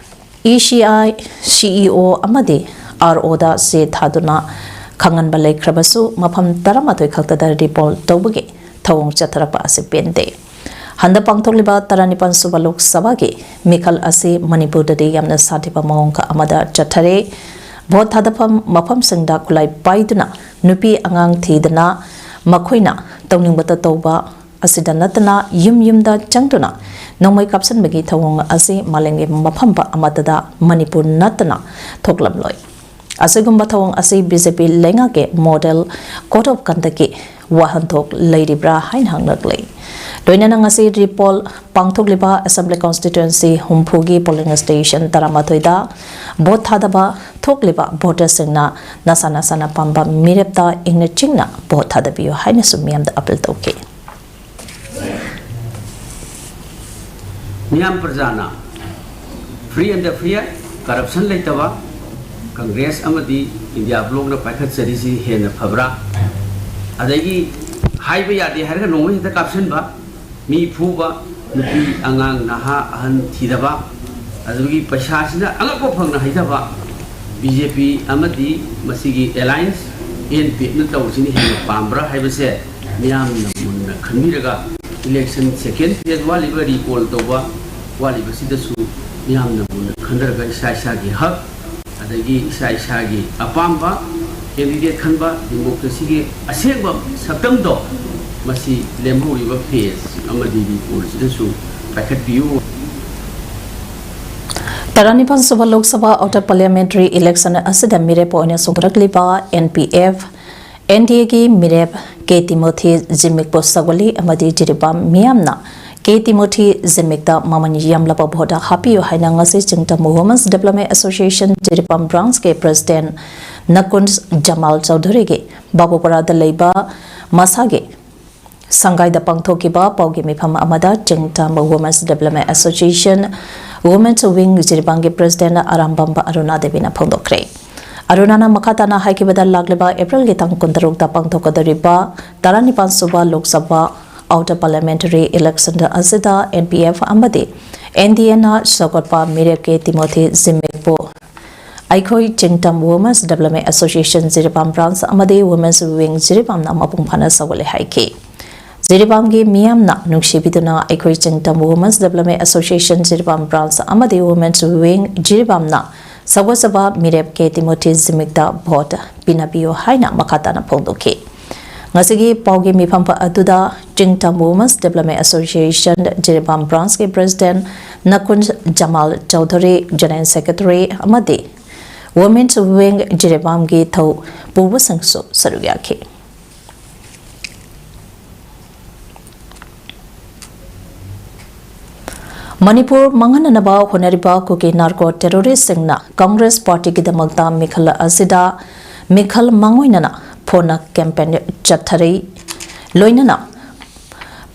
ECI, CEO ꯑꯃꯗꯤ ROꯗ ꯆꯦ ꯊꯥꯗꯨꯅ ꯈꯪꯍꯟꯕ ꯂꯩꯈ꯭ꯔꯕꯁꯨ, ꯃꯐꯝ ꯇꯔꯥꯃꯥꯊꯣꯏ ꯈꯛꯇꯗ ꯔꯤꯄꯣꯜ ꯇꯧꯕꯒꯤ ꯊꯧꯑꯣꯡ ꯆꯠꯊꯔꯛꯄ ꯑꯁꯤ ꯄꯦꯟꯗꯦ꯫ ꯍꯟꯗꯛ ꯄꯥꯡꯊꯣꯛꯂꯤꯕ ꯇꯔꯥꯅꯤꯄꯥꯟ ꯁꯨꯕ ꯂꯣꯛ ꯁꯚꯥꯒꯤ ꯃꯤꯈꯜ ꯑꯁꯤ ꯃꯅꯤꯄꯨꯔꯗꯗꯤ ꯌꯥꯝꯅ ꯁꯥꯊꯤꯕ ꯃꯑꯣꯡ ꯑꯃꯗ ꯆꯠꯊꯔꯦ꯫ ꯚꯣꯠ ꯊꯥꯗꯐꯝ ꯃꯐꯝꯁꯤꯡꯗ ꯈꯨꯠꯂꯥꯏ ꯄꯥꯏꯗꯨꯅ ꯅꯨꯄꯤ ꯑꯉꯥꯡ ꯊꯤꯗꯅ ꯃꯈꯣꯏꯅ ꯇꯧꯅꯤꯡꯕꯇ ꯇꯧꯕ ꯑꯁꯤꯗ ꯅꯠꯇꯅ ꯌꯨꯝ ꯌꯨꯝꯗ ꯆꯪꯗꯨꯅ ꯅꯣꯡꯃꯩ ꯀꯥꯞꯁꯤꯟꯕꯒꯤ ꯊꯧꯑꯣꯡ ꯑꯁꯤ ꯃꯥꯂꯦꯝꯒꯤ ꯃꯐꯝ ꯑꯃꯠꯇꯗ ꯃꯅꯤꯄꯨꯔ ꯅꯠꯇꯅ ꯊꯣꯛꯂꯝꯂꯣꯏ꯫ ꯑꯁꯤꯒꯨꯝꯕ ꯊꯧꯑꯣꯡ ꯑꯁꯤ BJP ꯂꯩꯉꯥꯛꯀꯤ model code of conductꯀꯤ ꯋꯥꯍꯟꯊꯣꯛ ꯂꯩꯔꯤꯕ꯭ꯔꯥ ꯍꯥꯏꯅ ꯍꯪꯂꯛꯂꯤ꯫ ꯂꯣꯏꯅꯅ ꯉꯁꯤ ꯔꯤꯄꯣꯜ ꯄꯥꯡꯊꯣꯛꯂꯤꯕ Assembly Constituency ꯍꯨꯝꯐꯨꯒꯤ polling station ꯇꯔꯥꯃꯥꯊꯣꯏꯗ ꯚꯣꯠ ꯊꯥꯗꯕ ꯊꯣꯛꯂꯤꯕ ꯚꯣꯇꯔꯁꯤꯡꯅ ꯅꯁꯥ ꯅꯁꯥꯅ ꯄꯥꯝꯕ ꯃꯤꯔꯦꯞꯇ ꯏꯪꯅ ꯆꯤꯡꯅ ꯚꯣꯠ ꯊꯥꯗꯕꯤꯌꯨ ꯍꯥꯏꯅꯁꯨ ꯃꯤꯌꯥꯝꯗ ꯑꯄꯤꯜ ꯇꯧꯈꯤ꯫ ꯃꯤꯌꯥꯝ ꯄ꯭ꯔꯖꯥꯅ free and fair, corruption ꯂꯩꯇꯕ, ꯀꯪꯒ꯭ꯔꯦꯁ ꯑꯃꯗꯤ ꯏꯟꯗꯤꯌꯥ ꯕ꯭ꯂꯣꯛꯅ ꯄꯥꯏꯈꯠꯆꯔꯤꯁꯤ ꯍꯦꯟꯅ ꯐꯕ꯭ꯔꯥ? ꯑꯗꯒꯤ ꯍꯥꯏꯕ ꯌꯥꯗꯦ ꯍꯥꯏꯔꯒ ꯅꯣꯡꯃꯩ ꯍꯦꯛꯇ ꯀꯥꯞꯁꯤꯟꯕ, ꯃꯤ ꯐꯨꯕ, ꯅꯨꯄꯤ ꯑꯉꯥꯡ ꯅꯍꯥ ꯑꯍꯟ ꯊꯤꯗꯕ, ꯑꯗꯨꯒꯤ ꯄꯩꯁꯥꯁꯤꯅ ꯑꯉꯛꯄ ꯐꯪꯅ ꯍꯩꯊꯕ, ꯕꯤ ꯖꯦ ꯄꯤ ꯑꯃꯗꯤ ꯃꯁꯤꯒꯤ ꯑꯦꯂꯥꯏꯟꯁ ꯑꯦꯟ ꯄꯤ ꯑꯦꯐꯅ ꯇꯧꯔꯤꯁꯤꯅ ꯍꯦꯟꯅ ꯄꯥꯝꯕ꯭ꯔꯥ ꯍꯥꯏꯕꯁꯦ ꯃꯤꯌꯥꯝꯅ ꯃꯨꯟꯅ ꯈꯟꯕꯤꯔꯒ, ꯏꯂꯦꯛꯁꯟ ꯁꯦꯀꯦꯟ ꯐꯦꯖ ꯋꯥꯠꯂꯤꯕ, ꯔꯤꯄꯣꯜ ꯇꯧꯕ ꯋꯥꯠꯂꯤꯕꯁꯤꯗꯁꯨ ꯃꯤꯌꯥꯝꯅ ꯃꯨꯟꯅ ꯈꯟꯊꯔꯒ ꯏꯁꯥ ꯏꯁꯥꯒꯤ ꯍꯛ, ꯑꯗꯒꯤ ꯏꯁꯥ ꯏꯁꯥꯒꯤ ꯑꯄꯥꯝꯕ ꯀꯦꯟꯗꯤꯗꯦꯠ ꯈꯟꯕ, ꯗꯦꯃꯣꯀ꯭ꯔꯦꯁꯤꯒꯤ ꯑꯁꯦꯡꯕ ꯁꯛꯇꯝꯗꯣ, ꯃꯁꯤ ꯂꯦꯝꯍꯧꯔꯤꯕ ꯐꯦꯖ ꯑꯃꯗꯤ ꯔꯤꯄꯣꯜꯁꯤꯗꯁꯨ ꯄꯥꯏꯈꯠꯄꯤꯌꯨ꯫ ꯇꯔꯥꯅꯤꯄꯥꯟ ꯁꯨꯕ Lok Sabha outer parliamentary election ꯑꯁꯤꯗ ꯃꯤꯔꯦꯞ ꯑꯣꯏꯅ ꯆꯣꯡꯊꯔꯛꯂꯤꯕ N P F, N D ꯑꯦꯒꯤ ꯃꯤꯔꯦꯞ ꯀꯦ ꯇꯤꯃꯣꯊꯤ ꯖꯤꯃꯤꯛꯄꯨ ꯁꯧꯒꯠꯂꯤ ꯑꯃꯗꯤ ꯖꯤꯔꯤꯕꯥꯝ ꯃꯤꯌꯥꯝꯅ ꯀꯦ ꯇꯤꯃꯣꯊꯤ ꯖꯤꯃꯤꯛꯇ ꯃꯃꯜ ꯌꯥꯝꯂꯕ ꯚꯣꯠ ꯍꯥꯞꯄꯤꯌꯨ ꯍꯥꯏꯅ ꯉꯁꯤ Chingtam women's development association Jiribam ꯕ꯭ꯔꯥꯟꯁꯀꯤ ꯄ꯭ꯔꯦꯁꯤꯗꯦꯟ ꯅꯀꯨꯟꯖ ꯖꯃꯥꯜ ꯆꯧꯙꯨꯔꯤꯒꯤ ꯕꯥꯕꯨꯄꯨꯔꯥꯗ ꯂꯩꯕ ꯃꯁꯥꯒꯤ ꯁꯪꯒꯥꯏꯗ ꯄꯥꯡꯊꯣꯛꯈꯤꯕ ꯄꯥꯎꯒꯤ ꯃꯤꯐꯝ ꯑꯃꯗ Chingtam women's development association women's wing ꯖꯤꯔꯤꯕꯥꯝꯒꯤ ꯄ꯭ꯔꯦꯁꯤꯗꯦꯟ ꯑꯔꯥꯝꯕꯝꯕ ꯑꯔꯨꯅꯥ ꯗꯦꯕꯤꯅ ꯐꯣꯡꯗꯣꯛꯈ꯭ꯔꯦ꯫ ꯑꯔꯨꯅꯥꯅ ꯃꯈꯥ ꯇꯥꯅ ꯍꯥꯏꯈꯤꯕꯗ, ꯂꯥꯛꯂꯤꯕ ꯑꯦꯄ꯭ꯔꯤꯜꯒꯤ ꯇꯥꯡ ꯀꯨꯟꯇꯔꯨꯛꯇ ꯄꯥꯡꯊꯣꯛꯀꯗꯧꯔꯤꯕ ꯇꯔꯥꯅꯤꯄꯥꯟ ꯁꯨꯕ Lok Sabha outer parliamentary election ꯑꯁꯤꯗ ꯑꯦꯟ ꯄꯤ ꯑꯦꯐ ꯑꯃꯗꯤ ꯑꯦꯟ ꯗꯤ ꯑꯦꯅ ꯁꯧꯒꯠꯄ ꯃꯤꯔꯦꯞꯀꯤ ꯇꯤꯃꯣꯊꯤ ꯖꯤꯃꯤꯛꯄꯨ ꯑꯩꯈꯣꯏ Chingtam women's development association Jiribam branch ꯑꯃꯗꯤ ꯋꯨꯃꯦꯟꯁ ꯋꯤꯡ ꯖꯤꯔꯤꯕꯥꯝꯅ ꯃꯄꯨꯡ ꯐꯥꯅ ꯁꯧꯒꯠꯂꯦ ꯍꯥꯏꯈꯤ꯫ ꯖꯤꯔꯤꯕꯥꯝꯒꯤ ꯃꯤꯌꯥꯝꯅ ꯅꯨꯡꯁꯤꯕꯤꯗꯨꯅ ꯑꯩꯈꯣꯏ Chingtam women's development association Jiribam branch ꯑꯃꯗꯤ ꯋꯨꯃꯦꯟꯁ ꯋꯤꯡ ꯖꯤꯔꯤꯕꯥꯝꯅ ꯁꯧꯒꯠꯆꯕ ꯃꯤꯔꯦꯞ ꯀꯦ ꯇꯤꯃꯣꯊꯤ ꯖꯤꯃꯤꯛꯇ ꯚꯣꯠ ꯄꯤꯅꯕꯤꯌꯨ ꯍꯥꯏꯅ ꯃꯈꯥ ꯇꯥꯅ ꯐꯣꯡꯗꯣꯛꯈꯤ꯫ ꯉꯁꯤꯒꯤ ꯄꯥꯎꯒꯤ ꯃꯤꯐꯝ ꯑꯗꯨꯗ Chingtam women's development association Jiribam ꯕ꯭ꯔꯥꯟꯁꯀꯤ president Nakunja Jamal Chaudhuri, general secretary ꯑꯃꯗꯤ ꯋꯨꯃꯦꯟꯁ ꯋꯤꯡ ꯖꯤꯔꯤꯕꯥꯝꯒꯤ ꯊꯧ ꯄꯨꯕꯁꯤꯡꯁꯨ ꯁꯔꯨꯛ ꯌꯥꯈꯤ꯫ ꯃꯅꯤꯄꯨꯔ ꯃꯥꯡꯍꯟꯅꯅꯕ ꯍꯣꯠꯅꯔꯤꯕ ꯀꯨꯀꯤ ꯅꯥꯔꯀꯣ ꯇꯦꯔꯣꯔꯤꯁꯁꯤꯡꯅ ꯀꯪꯒ꯭ꯔꯦꯁ ꯄꯥꯔꯇꯤꯒꯤꯗꯃꯛꯇ ꯃꯤꯈꯜ ꯑꯁꯤꯗ ꯃꯤꯈꯜ ꯃꯥꯡꯑꯣꯏꯅꯅ ꯐꯣꯟꯅ ꯀꯦꯝꯄꯦꯟ ꯆꯠꯊꯔꯤ꯫ ꯂꯣꯏꯅꯅ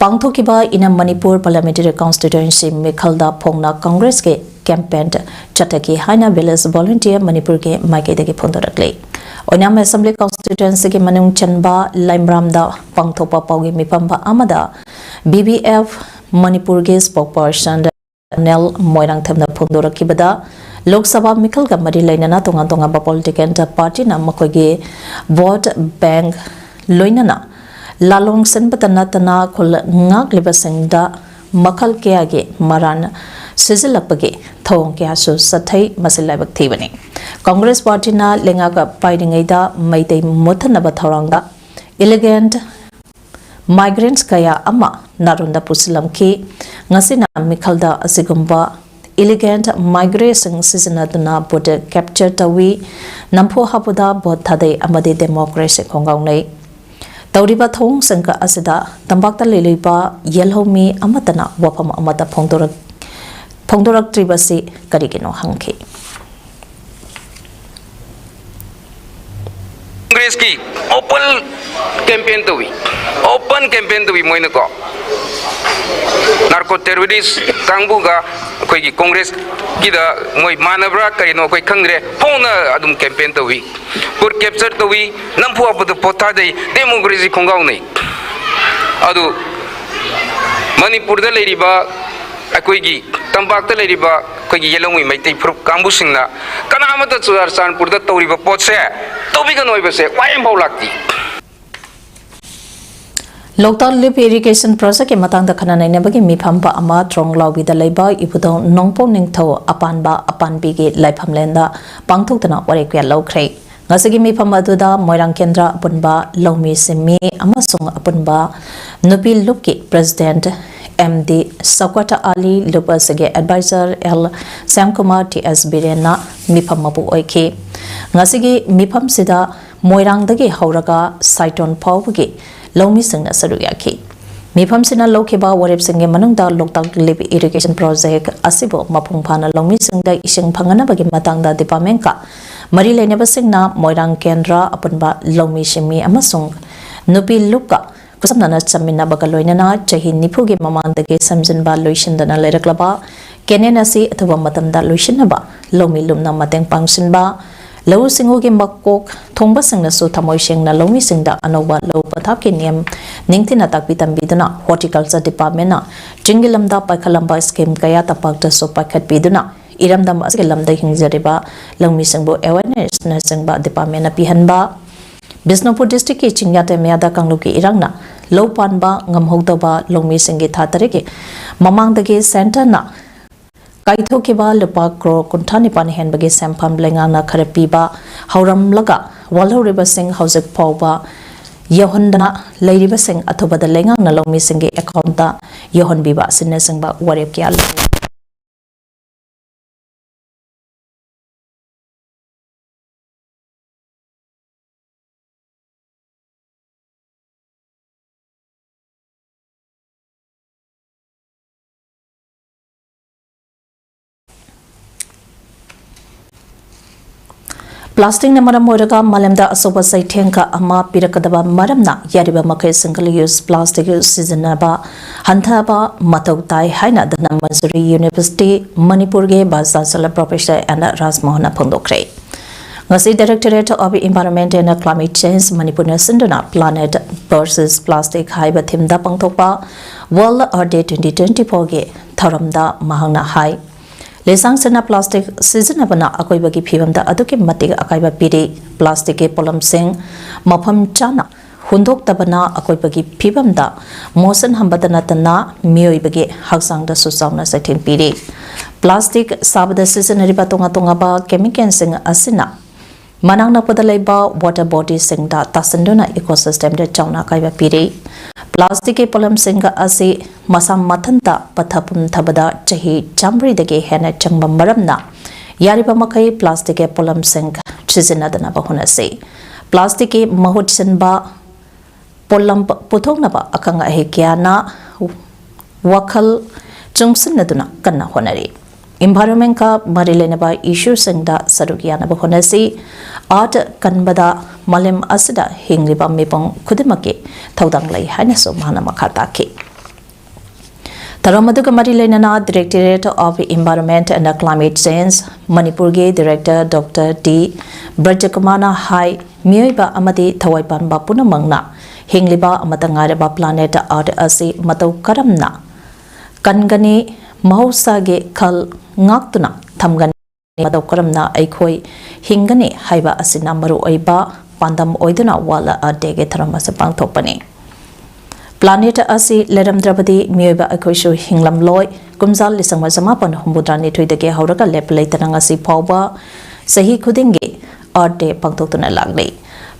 ꯄꯥꯡꯊꯣꯛꯈꯤꯕ ꯏꯅꯝ ꯃꯅꯤꯄꯨꯔ ꯄꯥꯔꯂꯤꯌꯥꯃꯦꯟꯇꯔꯤ ꯀꯟꯁꯇꯤꯇ꯭ꯋꯦꯟꯁꯤ ꯃꯤꯈꯜꯗ ꯐꯣꯡꯅ ꯀꯪꯒ꯭ꯔꯦꯁꯀꯤ campaign ꯆꯠꯊꯈꯤ ꯍꯥꯏꯅ Village Volunteer ꯃꯅꯤꯄꯨꯔꯒꯤ ꯃꯥꯏꯀꯩꯗꯒꯤ ꯐꯣꯡꯗꯣꯔꯛꯂꯤ꯫ ꯑꯣꯏꯅꯥꯝ Assembly Constituencyꯒꯤ ꯃꯅꯨꯡ ꯆꯟꯕ ꯂꯥꯏꯃꯔꯥꯝꯗ ꯄꯥꯡꯊꯣꯛꯄ ꯄꯥꯎꯒꯤ ꯃꯤꯐꯝ ꯑꯃꯗ B B F ꯃꯅꯤꯄꯨꯔꯒꯤ spokesperson Colonel ꯃꯣꯏꯔꯥꯡꯊꯦꯝꯅ ꯐꯣꯡꯗꯣꯔꯛꯈꯤꯕꯗ, ꯂꯣꯛ ꯁꯚꯥ ꯃꯤꯈꯜꯒ ꯃꯔꯤ ꯂꯩꯅꯅ ꯇꯣꯉꯥꯟ ꯇꯣꯉꯥꯟꯕ political partyꯅ ꯃꯈꯣꯏꯒꯤ vote bank ꯂꯣꯏꯅꯅ ꯂꯥꯂꯣꯡ ꯁꯤꯟꯕꯇ ꯅꯠꯇꯅ ꯈꯨꯜ ꯉꯥꯛꯂꯤꯕꯁꯤꯡꯗ ꯃꯈꯜ ꯀꯌꯥꯒꯤ ꯃꯔꯥꯟ ꯁꯤꯖꯤꯜꯂꯛꯄꯒꯤ ꯊꯧꯑꯣꯡ ꯀꯌꯥꯁꯨ ꯆꯠꯊꯩ꯫ ꯃꯁꯤ ꯂꯥꯏꯕꯛ ꯊꯤꯕꯅꯤ꯫ Congress partyꯅ ꯂꯩꯉꯥꯛ ꯄꯥꯏꯔꯤꯉꯩꯗ ꯃꯩꯇꯩ ꯃꯨꯠꯊꯠꯅꯕ ꯊꯧꯔꯥꯡꯗ illegal migrants ꯀꯌꯥ ꯑꯃ ꯅꯥꯔꯣꯟꯗ ꯄꯨꯁꯤꯜꯂꯝꯈꯤ꯫ ꯉꯁꯤꯅ ꯃꯤꯈꯜꯗ ꯑꯁꯤꯒꯨꯝꯕ illegal migrantꯁꯤꯡ ꯁꯤꯖꯤꯟꯅꯗꯨꯅ vote capture ꯇꯧꯏ꯫ ꯅꯝꯐꯨ ꯍꯥꯐꯨꯗ vote ꯊꯥꯗꯩ ꯑꯃꯗꯤ democracy ꯈꯣꯡꯒꯥꯎꯅꯩ꯫ ꯇꯧꯔꯤꯕ ꯊꯧꯑꯣꯡꯁꯤꯡ ꯑꯁꯤꯗ ꯇꯝꯄꯥꯛꯇ ꯂꯩꯔꯤꯕ ꯌꯦꯜꯍꯧꯃꯤ ꯑꯃꯠꯇꯅ ꯋꯥꯐꯝ ꯑꯃꯠꯇ ꯐꯣꯡꯗꯣꯔꯛ-, ꯐꯣꯡꯗꯣꯔꯛꯇ꯭ꯔꯤꯕꯁꯤ ꯀꯔꯤꯒꯤꯅꯣ ꯍꯪꯈꯤ꯫ Congressꯀꯤ open campaign ꯇꯧꯏ, open campaign ꯇꯧꯏ ꯃꯣꯏꯅꯀꯣ꯫ Narco terrorist ꯀꯥꯡꯕꯨꯒ ꯑꯩꯈꯣꯏꯒꯤ Congressꯀꯤꯗ ꯃꯣꯏ ꯃꯥꯟꯅꯕ꯭ꯔꯥ ꯀꯔꯤꯅꯣ ꯑꯩꯈꯣꯏ ꯈꯪꯗ꯭ꯔꯦ, ꯐꯣꯡꯅ ꯑꯗꯨꯝ campaign ꯇꯧꯏ꯫ Vote capture ꯇꯧꯏ, ꯅꯝꯐꯨ ꯍꯥꯐꯨꯗ vote ꯊꯥꯗꯩ, democracy ꯈꯣꯡꯒꯥꯎꯅꯩ꯫ ꯑꯗꯨ ꯃꯅꯤꯄꯨꯔꯗ ꯂꯩꯔꯤꯕ ꯑꯩꯈꯣꯏꯒꯤ ꯇꯝꯄꯥꯛꯇ ꯂꯩꯔꯤꯕ ꯑꯩꯈꯣꯏꯒꯤ ꯌꯦꯜꯍꯧꯃꯤ ꯃꯩꯇꯩ ꯐꯨꯔꯨꯞ ꯀꯥꯡꯕꯨꯁꯤꯡꯅ ꯀꯅꯥ ꯑꯃꯠꯇ ꯆꯨꯔꯥꯆꯥꯟꯄꯨꯔꯗ ꯇꯧꯔꯤꯕ ꯄꯣꯠꯁꯦ ꯇꯧꯕꯤꯒꯅꯨ ꯍꯥꯏꯕꯁꯦ ꯋꯥ ꯑꯃꯐꯥꯎ ꯂꯥꯛꯇꯦ꯫ ꯂꯣꯛꯇꯥꯛ Lift Irrigation Projectꯀꯤ ꯃꯇꯥꯡꯗ ꯈꯟꯅ ꯅꯩꯅꯕꯒꯤ ꯃꯤꯐꯝ ꯑꯃ ꯇ꯭ꯔꯣꯡꯂꯥꯎꯕꯤꯗ ꯂꯩꯕ ꯏꯕꯨꯙꯧ ꯅꯣꯡꯄꯣꯛ ꯅꯤꯡꯊꯧ ꯑꯄꯥꯟꯕ ꯑꯄꯥꯟꯕꯤꯒꯤ ꯂꯥꯏꯐꯝꯂꯦꯟꯗ ꯄꯥꯡꯊꯣꯛꯇꯨꯅ ꯋꯥꯔꯦꯞ ꯀꯌꯥ ꯂꯧꯈ꯭ꯔꯦ꯫ ꯉꯁꯤꯒꯤ ꯃꯤꯐꯝ ꯑꯗꯨꯗ ꯃꯣꯏꯔꯥꯡ ꯀꯦꯟꯗ꯭ꯔ ꯑꯄꯨꯟꯕ ꯂꯧꯃꯤ ꯁꯤꯟꯃꯤ ꯑꯃꯁꯨꯡ ꯑꯄꯨꯟꯕ ꯅꯨꯄꯤ ꯂꯨꯞꯀꯤ President M D ꯁꯧꯀꯠ ꯑꯂꯤ, ꯂꯨꯞ ꯑꯁꯤꯒꯤ Advisor L Shyamkumar, T S ꯕꯤꯔꯦꯟꯅ ꯃꯤꯐꯝ ꯃꯄꯨ ꯑꯣꯏꯈꯤ꯫ ꯉꯁꯤꯒꯤ ꯃꯤꯐꯝꯁꯤꯗ ꯃꯣꯏꯔꯥꯡꯗꯒꯤ ꯍꯧꯔꯒ ꯁꯥꯏꯇꯣꯟ ꯐꯥꯎꯕꯒꯤ ꯂꯧꯃꯤꯁꯤꯡꯅ ꯁꯔꯨꯛ ꯌꯥꯈꯤ꯫ ꯃꯤꯐꯝꯁꯤꯅ ꯂꯧꯈꯤꯕ ꯋꯥꯔꯦꯞꯁꯤꯡꯒꯤ ꯃꯅꯨꯡꯗ ꯂꯣꯛꯇꯥꯛ Lift Irrigation Project ꯑꯁꯤꯕꯨ ꯃꯄꯨꯡ ꯐꯥꯅ ꯂꯧꯃꯤꯁꯤꯡꯗ ꯏꯁꯤꯡ ꯐꯪꯍꯟꯅꯕꯒꯤ ꯃꯇꯥꯡꯗ departmentꯀ ꯃꯔꯤ ꯂꯩꯅꯕꯁꯤꯡꯅ ꯃꯣꯏꯔꯥꯡ ꯀꯦꯟꯗ꯭ꯔ ꯑꯄꯨꯟꯕ ꯂꯧꯃꯤ ꯁꯤꯟꯃꯤ ꯑꯃꯁꯨꯡ ꯅꯨꯄꯤ ꯂꯨꯞꯀ ꯈꯨꯠꯁꯝꯅꯅ ꯆꯠꯃꯤꯟꯅꯕꯒ ꯂꯣꯏꯅꯅ ꯆꯍꯤ ꯅꯤꯐꯨꯒꯤ ꯃꯃꯥꯡꯗꯒꯤ ꯁꯦꯝꯖꯤꯟꯕ ꯂꯣꯏꯁꯤꯟꯗꯅ ꯂꯩꯔꯛꯂꯕ ꯀꯦꯅꯦꯟ ꯑꯁꯤ ꯑꯊꯨꯕ ꯃꯇꯝꯗ ꯂꯣꯏꯁꯤꯟꯅꯕ ꯂꯧꯃꯤ ꯂꯨꯞꯅ ꯃꯇꯦꯡ ꯄꯥꯡꯁꯤꯟꯕ, ꯂꯧꯎ ꯁꯤꯡꯎꯒꯤ ꯃꯀꯣꯛ ꯊꯣꯡꯕꯁꯤꯡꯅꯁꯨ ꯊꯃꯣꯏ ꯁꯦꯡꯅ ꯂꯧꯃꯤꯁꯤꯡꯗ ꯑꯅꯧꯕ ꯂꯧ ꯄꯊꯥꯞꯀꯤ ꯅꯤꯌꯝ ꯅꯤꯡꯊꯤꯅ ꯇꯥꯛꯄꯤ ꯇꯝꯕꯤꯗꯨꯅ Horticulture Departmentꯅ ꯆꯤꯡꯒꯤ ꯂꯝꯗ ꯄꯥꯏꯈꯠꯂꯝꯕ scheme ꯀꯌꯥ ꯇꯝꯄꯥꯛꯇꯁꯨ ꯄꯥꯏꯈꯠꯄꯤꯗꯨꯅ ꯏꯔꯝꯗꯝ ꯑꯁꯤꯒꯤ ꯂꯝꯗ ꯍꯤꯡꯖꯔꯤꯕ ꯂꯧꯃꯤꯁꯤꯡꯕꯨ awarenessꯅꯆꯤꯡꯕ departmentꯅ ꯄꯤꯍꯟꯕ, ꯕꯤꯁꯅꯨꯄꯨꯔ districtꯀꯤ ꯆꯤꯡꯌꯥ ꯇꯝꯌꯥꯗ ꯀꯥꯡꯂꯨꯞꯀꯤ ꯏꯔꯥꯡꯅ ꯂꯧ ꯄꯥꯟꯕ ꯉꯝꯍꯧꯗꯕ ꯂꯧꯃꯤꯁꯤꯡꯒꯤ ꯊꯥ ꯇꯔꯦꯠꯀꯤ ꯃꯃꯥꯡꯗꯒꯤ centreꯅ ꯀꯥꯏꯊꯣꯛꯈꯤꯕ ꯂꯨꯄꯥ ꯀ꯭ꯔꯣꯔ ꯀꯨꯟꯊ꯭ꯔꯥ ꯅꯤꯄꯥꯟ ꯍꯦꯟꯕꯒꯤ ꯁꯦꯟꯐꯝ ꯂꯩꯉꯥꯛꯅ ꯈꯔ ꯄꯤꯕ ꯍꯧꯔꯝꯂꯒ ꯋꯥꯜꯍꯧꯔꯤꯕꯁꯤꯡ ꯍꯧꯖꯤꯛ ꯐꯥꯎꯕ ꯌꯧꯍꯟꯗꯅ ꯂꯩꯔꯤꯕꯁꯤꯡ ꯑꯊꯨꯕꯗ ꯂꯩꯉꯥꯛꯅ ꯂꯧꯃꯤꯁꯤꯡꯒꯤ accountꯇ ꯌꯧꯍꯟꯕꯤꯕ ꯑꯁꯤꯅꯆꯤꯡꯕ ꯋꯥꯔꯦꯞ ꯀꯌꯥ ꯂꯧꯔꯤ꯫ Plasticꯅ ꯃꯔꯝ ꯑꯣꯏꯔꯒ ꯃꯥꯂꯦꯝꯗ ꯑꯆꯧꯕ ꯆꯩꯊꯦꯡ ꯀꯌꯥ ꯑꯃ ꯄꯤꯔꯛꯀꯗꯕ ꯃꯔꯝꯅ ꯌꯥꯔꯤꯕ ꯃꯈꯩ single use plastic ꯁꯤꯖꯤꯟꯅꯕ ꯍꯟꯊꯕ ꯃꯊꯧ ꯇꯥꯏ ꯍꯥꯏꯅ ꯙꯅꯃꯟꯖꯨꯔꯤ University ꯃꯅꯤꯄꯨꯔꯒꯤ Vice Chancellor Professor N ꯔꯥꯖꯃꯣꯍꯟꯅ ꯐꯣꯡꯗꯣꯛꯈ꯭ꯔꯦ꯫ ꯉꯁꯤ Directorate of Environment and Climate Change ꯃꯅꯤꯄꯨꯔꯅ ꯁꯤꯟꯗꯨꯅ Planet versus Plastic ꯍꯥꯏꯕ themeꯗ ꯄꯥꯡꯊꯣꯛꯄ World Earth Day twenty twenty fourꯒꯤ ꯊꯧꯔꯝꯗ ꯃꯍꯥꯛꯅ ꯍꯥꯏ, ꯂꯩꯁꯥꯡꯁꯤꯟꯅ plastic ꯁꯤꯖꯤꯟꯅꯕꯅ ꯑꯀꯣꯏꯕꯒꯤ ꯐꯤꯕꯝꯗ ꯑꯗꯨꯛꯀꯤ ꯃꯇꯤꯛ ꯑꯀꯥꯏꯕ ꯄꯤꯔꯤ꯫ Plasticꯀꯤ ꯄꯣꯠꯂꯝꯁꯤꯡ ꯃꯐꯝ ꯆꯥꯅ ꯍꯨꯟꯗꯣꯛꯇꯕꯅ ꯑꯀꯣꯏꯕꯒꯤ ꯐꯤꯕꯝꯗ ꯃꯣꯠꯁꯤꯟꯍꯟꯕꯗ ꯅꯠꯇꯅ ꯃꯤꯑꯣꯏꯕꯒꯤ ꯍꯛꯆꯥꯡꯗꯁꯨ ꯆꯥꯎꯅ ꯆꯩꯊꯦꯡ ꯄꯤꯔꯤ꯫ Plastic ꯁꯥꯕꯗ ꯁꯤꯖꯤꯟꯅꯔꯤꯕ ꯇꯣꯉꯥꯟ ꯇꯣꯉꯥꯟꯕ chemicalꯁꯤꯡ ꯑꯁꯤꯅ ꯃꯅꯥꯛ ꯅꯛꯄꯗ ꯂꯩꯕ water bodyꯁꯤꯡꯗ ꯇꯥꯁꯤꯟꯗꯨꯅ ecosystemꯗ ꯆꯥꯎꯅ ꯑꯀꯥꯏꯕ ꯄꯤꯔꯤ꯫ Plasticꯀꯤ ꯄꯣꯠꯂꯝꯁꯤꯡ ꯑꯁꯤ ꯃꯁꯥ ꯃꯊꯟꯇ ꯄꯠꯊ ꯄꯨꯝꯊꯕꯗ ꯆꯍꯤ ꯆꯥꯝꯃꯔꯤꯗꯒꯤ ꯍꯦꯟꯅ ꯆꯪꯕ ꯃꯔꯝꯅ ꯌꯥꯔꯤꯕ ꯃꯈꯩ plasticꯀꯤ ꯄꯣꯠꯂꯝꯁꯤꯡ ꯁꯤꯖꯤꯟꯅꯗꯅꯕ ꯍꯣꯠꯅꯁꯤ꯫ Plasticꯀꯤ ꯃꯍꯨꯠ ꯁꯤꯟꯕ ꯄꯣꯠꯂꯝ ꯄꯨꯊꯣꯛꯅꯕ ꯑꯈꯪ ꯑꯍꯩ ꯀꯌꯥꯅ ꯋꯥꯈꯜ ꯆꯨꯡꯁꯤꯟꯅꯗꯨꯅ ꯀꯟꯅ ꯍꯣꯠꯅꯔꯤ꯫ Environmentꯀ ꯃꯔꯤ ꯂꯩꯅꯕ issueꯁꯤꯡꯗ ꯁꯔꯨꯛ ꯌꯥꯅꯕ ꯍꯣꯠꯅꯁꯤ꯫ Earth ꯀꯟꯕꯗ ꯃꯥꯂꯦꯝ ꯑꯁꯤꯗ ꯍꯤꯡꯂꯤꯕ ꯃꯤꯄꯨꯝ ꯈꯨꯗꯤꯡꯃꯛꯀꯤ ꯊꯧꯗꯥꯡ ꯂꯩ ꯍꯥꯏꯅꯁꯨ ꯃꯍꯥꯛꯅ ꯃꯈꯥ ꯇꯥꯈꯤ꯫ ꯊꯧꯔꯝ ꯑꯗꯨꯒ ꯃꯔꯤ ꯂꯩꯅꯅ Directorate of Environment and Climate Change ꯃꯅꯤꯄꯨꯔꯒꯤ Director Doctor ꯇꯤ ꯕ꯭ꯔꯖꯀꯨꯃꯥꯔꯅ ꯍꯥꯏ, ꯃꯤꯑꯣꯏꯕ ꯑꯃꯗꯤ ꯊꯋꯥꯏ ꯄꯥꯟꯕ ꯄꯨꯝꯅꯃꯛꯅ ꯍꯤꯡꯂꯤꯕ ꯑꯃꯠꯇ ꯉꯥꯏꯔꯕ planet Earth ꯑꯁꯤ ꯃꯇꯧ ꯀꯔꯝꯅ ꯀꯟꯒꯅꯤ, ꯃꯍꯧꯁꯥꯒꯤ ꯈꯜ ꯉꯥꯛꯇꯨꯅ ꯊꯝꯒꯅꯤ, ꯃꯇꯧ ꯀꯔꯝꯅ ꯑꯩꯈꯣꯏ ꯍꯤꯡꯒꯅꯤ ꯍꯥꯏꯕ ꯑꯁꯤꯅ ꯃꯔꯨꯑꯣꯏꯕ ꯄꯥꯟꯗꯝ ꯑꯣꯏꯗꯨꯅ World Earth Dayꯒꯤ ꯊꯧꯔꯝ ꯑꯁꯤ ꯄꯥꯡꯊꯣꯛꯄꯅꯤ꯫ Planet ꯑꯁꯤ ꯂꯩꯔꯝꯗ꯭ꯔꯕꯗꯤ ꯃꯤꯑꯣꯏꯕ ꯑꯩꯈꯣꯏꯁꯨ ꯍꯤꯡꯂꯝꯂꯣꯏ꯫ ꯀꯨꯝꯖꯥ ꯂꯤꯁꯤꯡ ꯑꯃ ꯆꯃꯥꯄꯟ ꯍꯨꯝꯐꯨꯇꯔꯥ ꯅꯤꯊꯣꯏꯗꯒꯤ ꯍꯧꯔꯒ ꯂꯦꯞꯄ ꯂꯩꯇꯅ ꯉꯁꯤ ꯐꯥꯎꯕ ꯆꯍꯤ ꯈꯨꯗꯤꯡꯒꯤ Earth Day ꯄꯥꯡꯊꯣꯛꯇꯨꯅ ꯂꯥꯛꯂꯤ꯫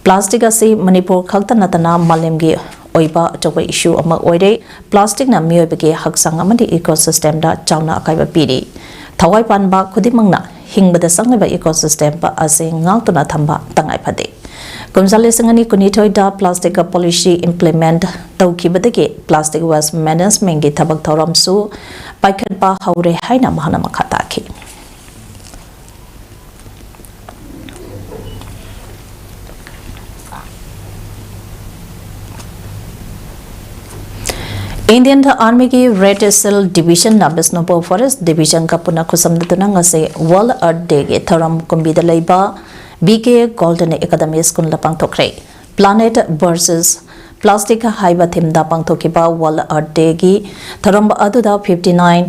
Plastic ꯑꯁꯤ ꯃꯅꯤꯄꯨꯔ ꯈꯛꯇ ꯅꯠꯇꯅ ꯃꯥꯂꯦꯝꯒꯤ ꯑꯣꯏꯕ ꯑꯆꯧꯕ issue ꯑꯃ ꯑꯣꯏꯔꯦ꯫ Plasticꯅ ꯃꯤꯑꯣꯏꯕꯒꯤ ꯍꯛꯆꯥꯡ ꯑꯃꯗꯤ ecosystemꯗ ꯆꯥꯎꯅ ꯑꯀꯥꯏꯕ ꯄꯤꯔꯤ꯫ ꯊꯋꯥꯏ ꯄꯥꯟꯕ ꯈꯨꯗꯤꯡꯃꯛꯅ ꯍꯤꯡꯕꯗ ꯆꯪꯂꯤꯕ ecosystem ꯑꯁꯤ ꯉꯥꯛꯇꯨꯅ ꯊꯝꯕ ꯇꯉꯥꯏ ꯐꯗꯦ꯫ ꯀꯨꯝꯖꯥ ꯂꯤꯁꯤꯡ ꯑꯅꯤ ꯀꯨꯟꯅꯤꯊꯣꯏꯗ plastic policy implement ꯇꯧꯈꯤꯕꯗꯒꯤ plastic waste managementꯀꯤ ꯊꯕꯛ ꯊꯧꯔꯝꯁꯨ ꯄꯥꯏꯈꯠꯄ ꯍꯧꯔꯦ ꯍꯥꯏꯅ ꯃꯍꯥꯛꯅ ꯃꯈꯥ ꯇꯥꯈꯤ꯫ Indian Armyꯒꯤ Red Shield Divisionꯅ Bishnupur Forest Divisionꯒ ꯄꯨꯟꯅ ꯈꯨꯠꯁꯝꯅꯗꯨꯅ ꯉꯁꯤ World Earth Dayꯒꯤ ꯊꯧꯔꯝ ꯀꯨꯝꯕꯤꯗ ꯂꯩꯕ B K Golden Academy Schoolꯗ ꯄꯥꯡꯊꯣꯛꯈ꯭ꯔꯦ꯫ Planet versus Plastic ꯍꯥꯏꯕ themeꯗ ꯄꯥꯡꯊꯣꯛꯈꯤꯕ World Earth Dayꯒꯤ ꯊꯧꯔꯝ ꯑꯗꯨꯗ fifty nine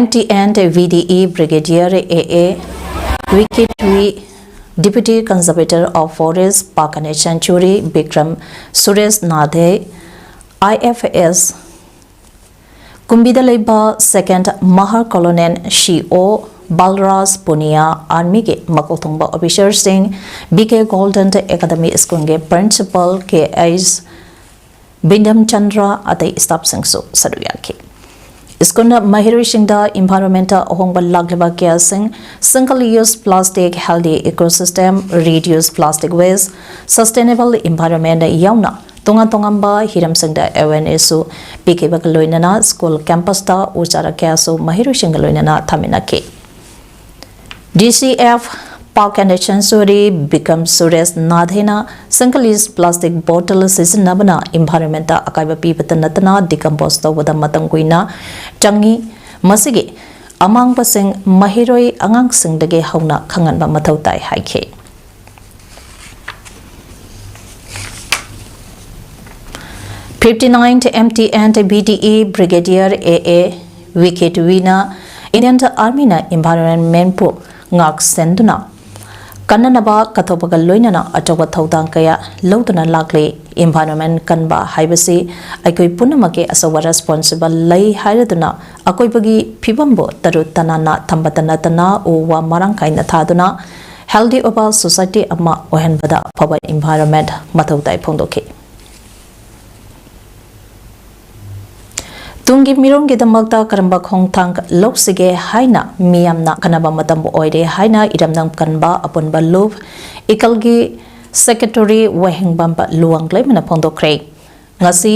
M T and V D E Brigadier A A Vikitri, Deputy Conservator of Forest, Park and Sanctuary, Bikram Suresh Nathe, I F S, ꯀꯨꯝꯕꯤꯗ ꯂꯩꯕ Second Mahar Colonel C O Balraj Punia, Armyꯒꯤ ꯃꯀꯣꯛ ꯊꯣꯡꯕ officerꯁꯤꯡ, B K Golden Academy Schoolꯒꯤ Principal K H Bindam Chandra, ꯑꯇꯩ staffꯁꯤꯡꯁꯨ ꯁꯔꯨꯛ ꯌꯥꯈꯤ꯫ School ꯃꯍꯩꯔꯣꯏꯁꯤꯡꯗ environmentꯇ ꯑꯍꯣꯡꯕ ꯂꯥꯛꯂꯤꯕ ꯀꯌꯥꯁꯤꯡ, single use plastic, healthy ecosystem, reduce plastic waste, sustainable environment ꯌꯥꯎꯅ ꯇꯣꯉꯥꯟ ꯇꯣꯉꯥꯟꯕ ꯍꯤꯔꯝꯁꯤꯡꯗ awarenessꯁꯨ ꯄꯤꯈꯤꯕꯒ ꯂꯣꯏꯅꯅ school campusꯇ ꯎ ꯆꯥꯔꯥ ꯀꯌꯥꯁꯨ ꯃꯍꯩꯔꯣꯏꯁꯤꯡꯒ ꯂꯣꯏꯅꯅ ꯊꯥꯃꯤꯟꯅꯈꯤ꯫ D C F Pak and Chanchuri Bikram Suresh Nathena single use plastic bottle ꯁꯤꯖꯤꯟꯅꯕꯅ environment ꯑꯀꯥꯏꯕ ꯄꯤꯕꯇ ꯅꯠꯇꯅ decompose ꯇꯧꯕꯗ ꯃꯇꯝ ꯀꯨꯏꯅ ꯆꯪꯏ꯫ ꯃꯁꯤꯒꯤ ꯑꯃꯥꯡꯕꯁꯤꯡ ꯃꯍꯩꯔꯣꯏ ꯑꯉꯥꯡꯁꯤꯡꯗꯒꯤ ꯍꯧꯅ ꯈꯪꯍꯟꯕ ꯃꯊꯧ ꯇꯥꯏ ꯍꯥꯏꯈꯤ꯫ Fifty ninth M T and B D E Brigadier A A Wicket Wina Indian Army ꯅ environment ꯄꯨ ꯉꯥꯛ ꯁꯦꯟꯗꯨꯅ ꯀꯟꯅꯅꯕ ꯀꯠꯊꯣꯛꯄꯒ ꯂꯣꯏꯅꯅ ꯑꯆꯧꯕ ꯊꯧꯗꯥꯡ ꯀꯌꯥ ꯂꯧꯗꯨꯅ ꯂꯥꯛꯂꯤ꯫ Environment ꯀꯟꯕ ꯍꯥꯏꯕꯁꯤ ꯑꯩꯈꯣꯏ ꯄꯨꯝꯅꯃꯛꯀꯤ ꯑꯆꯧꯕ responsible ꯂꯩ ꯍꯥꯏꯔꯗꯨꯅ ꯑꯀꯣꯏꯕꯒꯤ ꯐꯤꯕꯝꯕꯨ ꯇꯔꯨ ꯇꯅꯥꯟꯅ ꯊꯝꯕꯇ ꯅꯠꯇꯅ ꯎ ꯋꯥ ꯃꯔꯥꯡ ꯀꯥꯏꯅ ꯊꯥꯗꯨꯅ healthy ꯑꯣꯏꯕ society ꯑꯃ ꯑꯣꯏꯍꯟꯕꯗ ꯑꯐꯕ environment ꯃꯊꯧ ꯇꯥꯏ ꯐꯣꯡꯗꯣꯛꯈꯤ꯫ ꯇꯨꯡꯒꯤ ꯃꯤꯔꯣꯜꯒꯤꯗꯃꯛꯇ ꯀꯔꯝꯕ ꯈꯣꯡꯊꯥꯡ ꯂꯧꯁꯤꯒꯦ ꯍꯥꯏꯅ ꯃꯤꯌꯥꯝꯅ ꯈꯟꯅꯕ ꯃꯇꯝ ꯑꯣꯏꯔꯦ ꯍꯥꯏꯅ ꯏꯔꯝꯗꯝ ꯀꯟꯕ ꯑꯄꯨꯟꯕ ꯂꯨꯞ ꯏꯀꯜꯒꯤ secretary ꯋꯥꯍꯦꯡꯕꯝ ꯂꯨꯋꯥꯡꯂꯩꯃꯅ ꯐꯣꯡꯗꯣꯛꯈ꯭ꯔꯦ꯫ ꯉꯁꯤ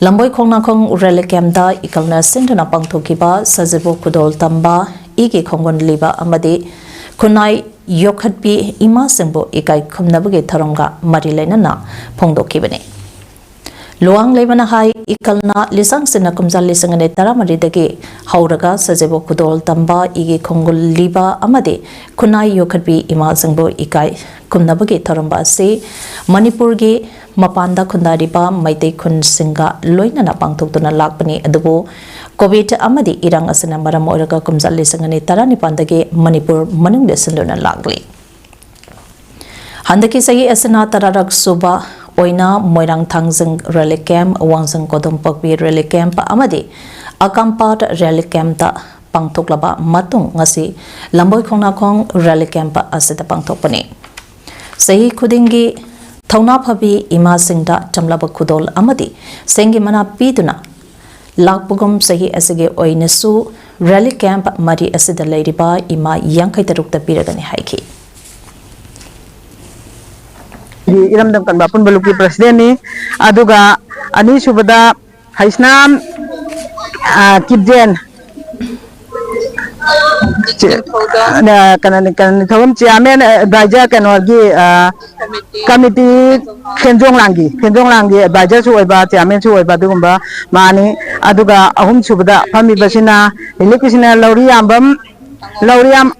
ꯂꯝꯕꯣꯏ ꯈꯣꯡꯅꯥꯡꯈꯣꯡ relief camp ꯇ ꯏꯀꯜꯅ ꯁꯤꯟꯗꯨꯅ ꯄꯥꯡꯊꯣꯛꯈꯤꯕ ꯁꯖꯤꯕꯨ ꯈꯨꯗꯣꯜ ꯇꯝꯕ, ꯏꯒꯤ ꯈꯣꯡꯒꯨꯟ ꯂꯤꯕ ꯑꯃꯗꯤ ꯈꯨꯟꯅꯥꯏ ꯌꯣꯛꯈꯠꯄꯤ ꯏꯃꯥꯁꯤꯡꯕꯨ ꯏꯀꯥꯏ ꯈꯨꯝꯅꯕꯒꯤ ꯊꯧꯔꯝꯒ ꯃꯔꯤ ꯂꯩꯅꯅ ꯐꯣꯡꯗꯣꯛꯈꯤꯕꯅꯤ꯫ ꯂꯨꯋꯥꯡꯂꯩꯃꯅ ꯍꯥꯏ, ꯏꯀꯜꯅ ꯂꯤꯁꯥꯡꯁꯤꯟꯅ ꯀꯨꯝꯖꯥ ꯂꯤꯁꯤꯡ ꯑꯅꯤ ꯇꯔꯥꯃꯔꯤꯗꯒꯤ ꯍꯧꯔꯒ ꯁꯖꯤꯕꯨ ꯈꯨꯗꯣꯜ ꯇꯝꯕ, ꯏꯒꯤ ꯈꯣꯡꯒꯨꯜ ꯂꯤꯕ ꯑꯃꯗꯤ ꯈꯨꯟꯅꯥꯏ ꯌꯣꯛꯈꯠꯄꯤ ꯏꯃꯥꯁꯤꯡꯕꯨ ꯏꯀꯥꯏ ꯈꯨꯝꯅꯕꯒꯤ ꯊꯧꯔꯝ ꯑꯁꯤ ꯃꯅꯤꯄꯨꯔꯒꯤ ꯃꯄꯥꯟꯗ ꯈꯨꯟꯗꯥꯔꯤꯕ ꯃꯩꯇꯩ ꯈꯨꯟꯁꯤꯡꯒ ꯂꯣꯏꯅꯅ ꯄꯥꯡꯊꯣꯛꯇꯨꯅ ꯂꯥꯛꯄꯅꯤ꯫ ꯑꯗꯨꯕꯨ COVID ꯑꯃꯗꯤ ꯏꯔꯥꯡ ꯑꯁꯤꯅ ꯃꯔꯝ ꯑꯣꯏꯔꯒ ꯀꯨꯝꯖꯥ ꯂꯤꯁꯤꯡ ꯑꯅꯤ ꯇꯔꯥꯅꯤꯄꯥꯟꯗꯒꯤ ꯃꯅꯤꯄꯨꯔ ꯃꯅꯨꯡꯗ ꯁꯤꯟꯗꯨꯅ ꯂꯥꯛꯂꯤ꯫ ꯍꯟꯗꯛꯀꯤ ꯆꯍꯤ ꯑꯁꯤꯅ ꯇꯔꯥꯔꯛ ꯁꯨꯕ ꯑꯣꯏꯅ ꯃꯣꯏꯔꯥꯡ ꯊꯥꯡꯖꯤꯡ relief camp, ꯋꯥꯡꯖꯤꯡ ꯀꯣꯗꯨꯝꯄꯣꯛꯄꯤ relief camp ꯑꯃꯗꯤ ꯑꯀꯥꯝꯄꯥꯠ relief camp ꯇ ꯄꯥꯡꯊꯣꯛꯂꯕ ꯃꯇꯨꯡ ꯉꯁꯤ ꯂꯝꯕꯣꯏ ꯈꯣꯡꯅꯥꯡꯈꯣꯡ relief camp ꯑꯁꯤꯗ ꯄꯥꯡꯊꯣꯛꯄꯅꯤ꯫ ꯆꯍꯤ ꯈꯨꯗꯤꯡꯒꯤ ꯊꯧꯅꯥ ꯐꯕꯤ ꯏꯃꯥꯁꯤꯡꯗ ꯆꯝꯂꯕ ꯈꯨꯗꯣꯜ ꯑꯃꯗꯤ ꯁꯦꯡꯒꯤ ꯃꯅꯥ ꯄꯤꯗꯨꯅ ꯂꯥꯛꯄꯒꯨꯝ ꯆꯍꯤ ꯑꯁꯤꯒꯤ ꯑꯣꯏꯅꯁꯨ relief camp ꯃꯔꯤ ꯑꯁꯤꯗ ꯂꯩꯔꯤꯕ ꯏꯃꯥ ꯌꯥꯡꯈꯩ ꯇꯔꯨꯛꯇ ꯄꯤꯔꯒꯅꯤ ꯍꯥꯏꯈꯤ꯫ ꯏꯔꯝꯗꯝ ꯀꯟꯕ ꯑꯄꯨꯟꯕ ꯂꯨꯞꯀꯤ president ꯅꯤ꯫ ꯑꯗꯨꯒ ꯑꯅꯤꯁꯨꯕꯗ ꯍꯩꯁꯅꯥꯝ, ꯑ, ꯀꯤꯞꯖꯦꯟ꯫ ꯆꯦ-, ꯑ, ꯀꯩꯅꯣꯅꯤ, ꯀꯩꯅꯣꯅꯤ, ꯊꯧꯔꯝ ꯆꯤꯌꯥꯔꯃꯦꯟ, ꯑꯦꯗꯚꯥꯏꯖꯔ ꯀꯩꯅꯣꯒꯤ, ꯑ, ꯀꯃꯤꯇꯤ ꯈꯦꯟꯖꯣꯡ ꯂꯥꯡꯒꯤ, ꯈꯦꯟꯖꯣꯡ ꯂꯥꯡꯒꯤ ꯑꯦꯗꯚꯥꯏꯖꯔꯁꯨ ꯑꯣꯏꯕ, ꯆꯤꯌꯥꯔꯃꯦꯟꯁꯨ ꯑꯣꯏꯕ ꯑꯗꯨꯒꯨꯝꯕ ꯃꯥꯅꯤ꯫ ꯑꯗꯨꯒ ꯑꯍꯨꯝꯁꯨꯕꯗ ꯐꯝꯃꯤꯕꯁꯤꯅ ꯔꯤꯂꯤꯐꯀꯤꯁꯤꯅ ꯂꯧꯔꯤꯌꯥꯝꯕꯝ, ꯂꯧꯔꯤꯌꯥꯝ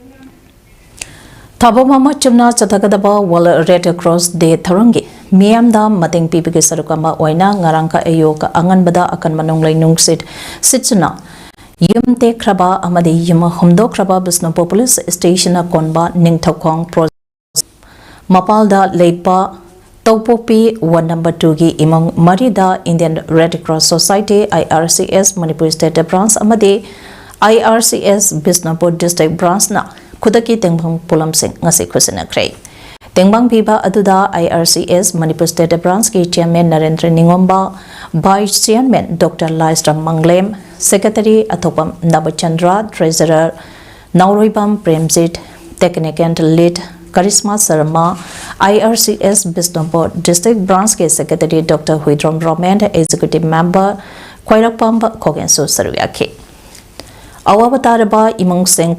ꯊꯧꯕꯝ ꯑꯃ ꯆꯨꯝꯅ ꯆꯠꯊꯒꯗꯕ World Red Cross Day ꯊꯧꯔꯝꯒꯤ ꯃꯤꯌꯥꯝꯗ ꯃꯇꯦꯡ ꯄꯤꯕꯒꯤ ꯁꯔꯨꯛ ꯑꯃ ꯑꯣꯏꯅ ꯉꯔꯥꯡ ꯑꯌꯨꯛ ꯑꯉꯟꯕꯗ ꯑꯀꯟꯕ ꯅꯣꯡꯂꯩ ꯅꯨꯡꯁꯤꯠ ꯁꯤꯠꯆꯨꯅ ꯌꯨꯝ ꯇꯦꯛꯈ꯭ꯔꯕ ꯑꯃꯗꯤ ꯌꯨꯝ ꯍꯨꯝꯗꯣꯛꯈ꯭ꯔꯕ ꯕꯤꯁꯅꯨꯄꯨꯔ ꯄꯨꯂꯤꯁ ꯁ꯭ꯇꯦꯁꯟꯅ ꯀꯣꯟꯕ ꯅꯤꯡꯊꯧꯈꯣꯡ ꯄ꯭ꯔꯣ-, ꯃꯄꯥꯜꯗ ꯂꯩꯕ ꯇꯧꯄꯣꯛꯄꯤ ꯋꯥꯔꯗ ꯅꯝꯕꯔ ꯇꯨꯒꯤ ꯏꯃꯨꯡ ꯃꯔꯤꯗ Indian Red Cross Society, I R C S, Manipur State Branch ꯑꯃꯗꯤ I R C S Bishnupur District Branchꯅ ꯈꯨꯗꯛꯀꯤ ꯇꯦꯡꯕꯥꯡ ꯄꯣꯠꯂꯝꯁꯤꯡ ꯉꯁꯤ ꯈꯨꯠꯁꯤꯟꯅꯈ꯭ꯔꯦ꯫ ꯇꯦꯡꯕꯥꯡ ꯄꯤꯕ ꯑꯗꯨꯗ I R C S Manipur State Branchꯀꯤ Chairman Narendra ꯅꯤꯉꯣꯝꯕ, Vice Chairman Doctor Laishram Manglem, Secretary Athokpam Nabachandra, Treasurer Naoroibam Premjit, Technical Lead Karishma Sharma, I R C S Bishnupur District Branchꯀꯤ Secretary Doctor Huidrom Romen, Executive Member ꯈ꯭ꯋꯥꯏꯔꯥꯛꯄꯝ ꯈꯣꯒꯦꯟꯁꯨ ꯁꯔꯨꯛ ꯌꯥꯈꯤ꯫ ꯑꯋꯥꯕ ꯇꯥꯔꯕ ꯏꯃꯨꯡꯁꯤꯡ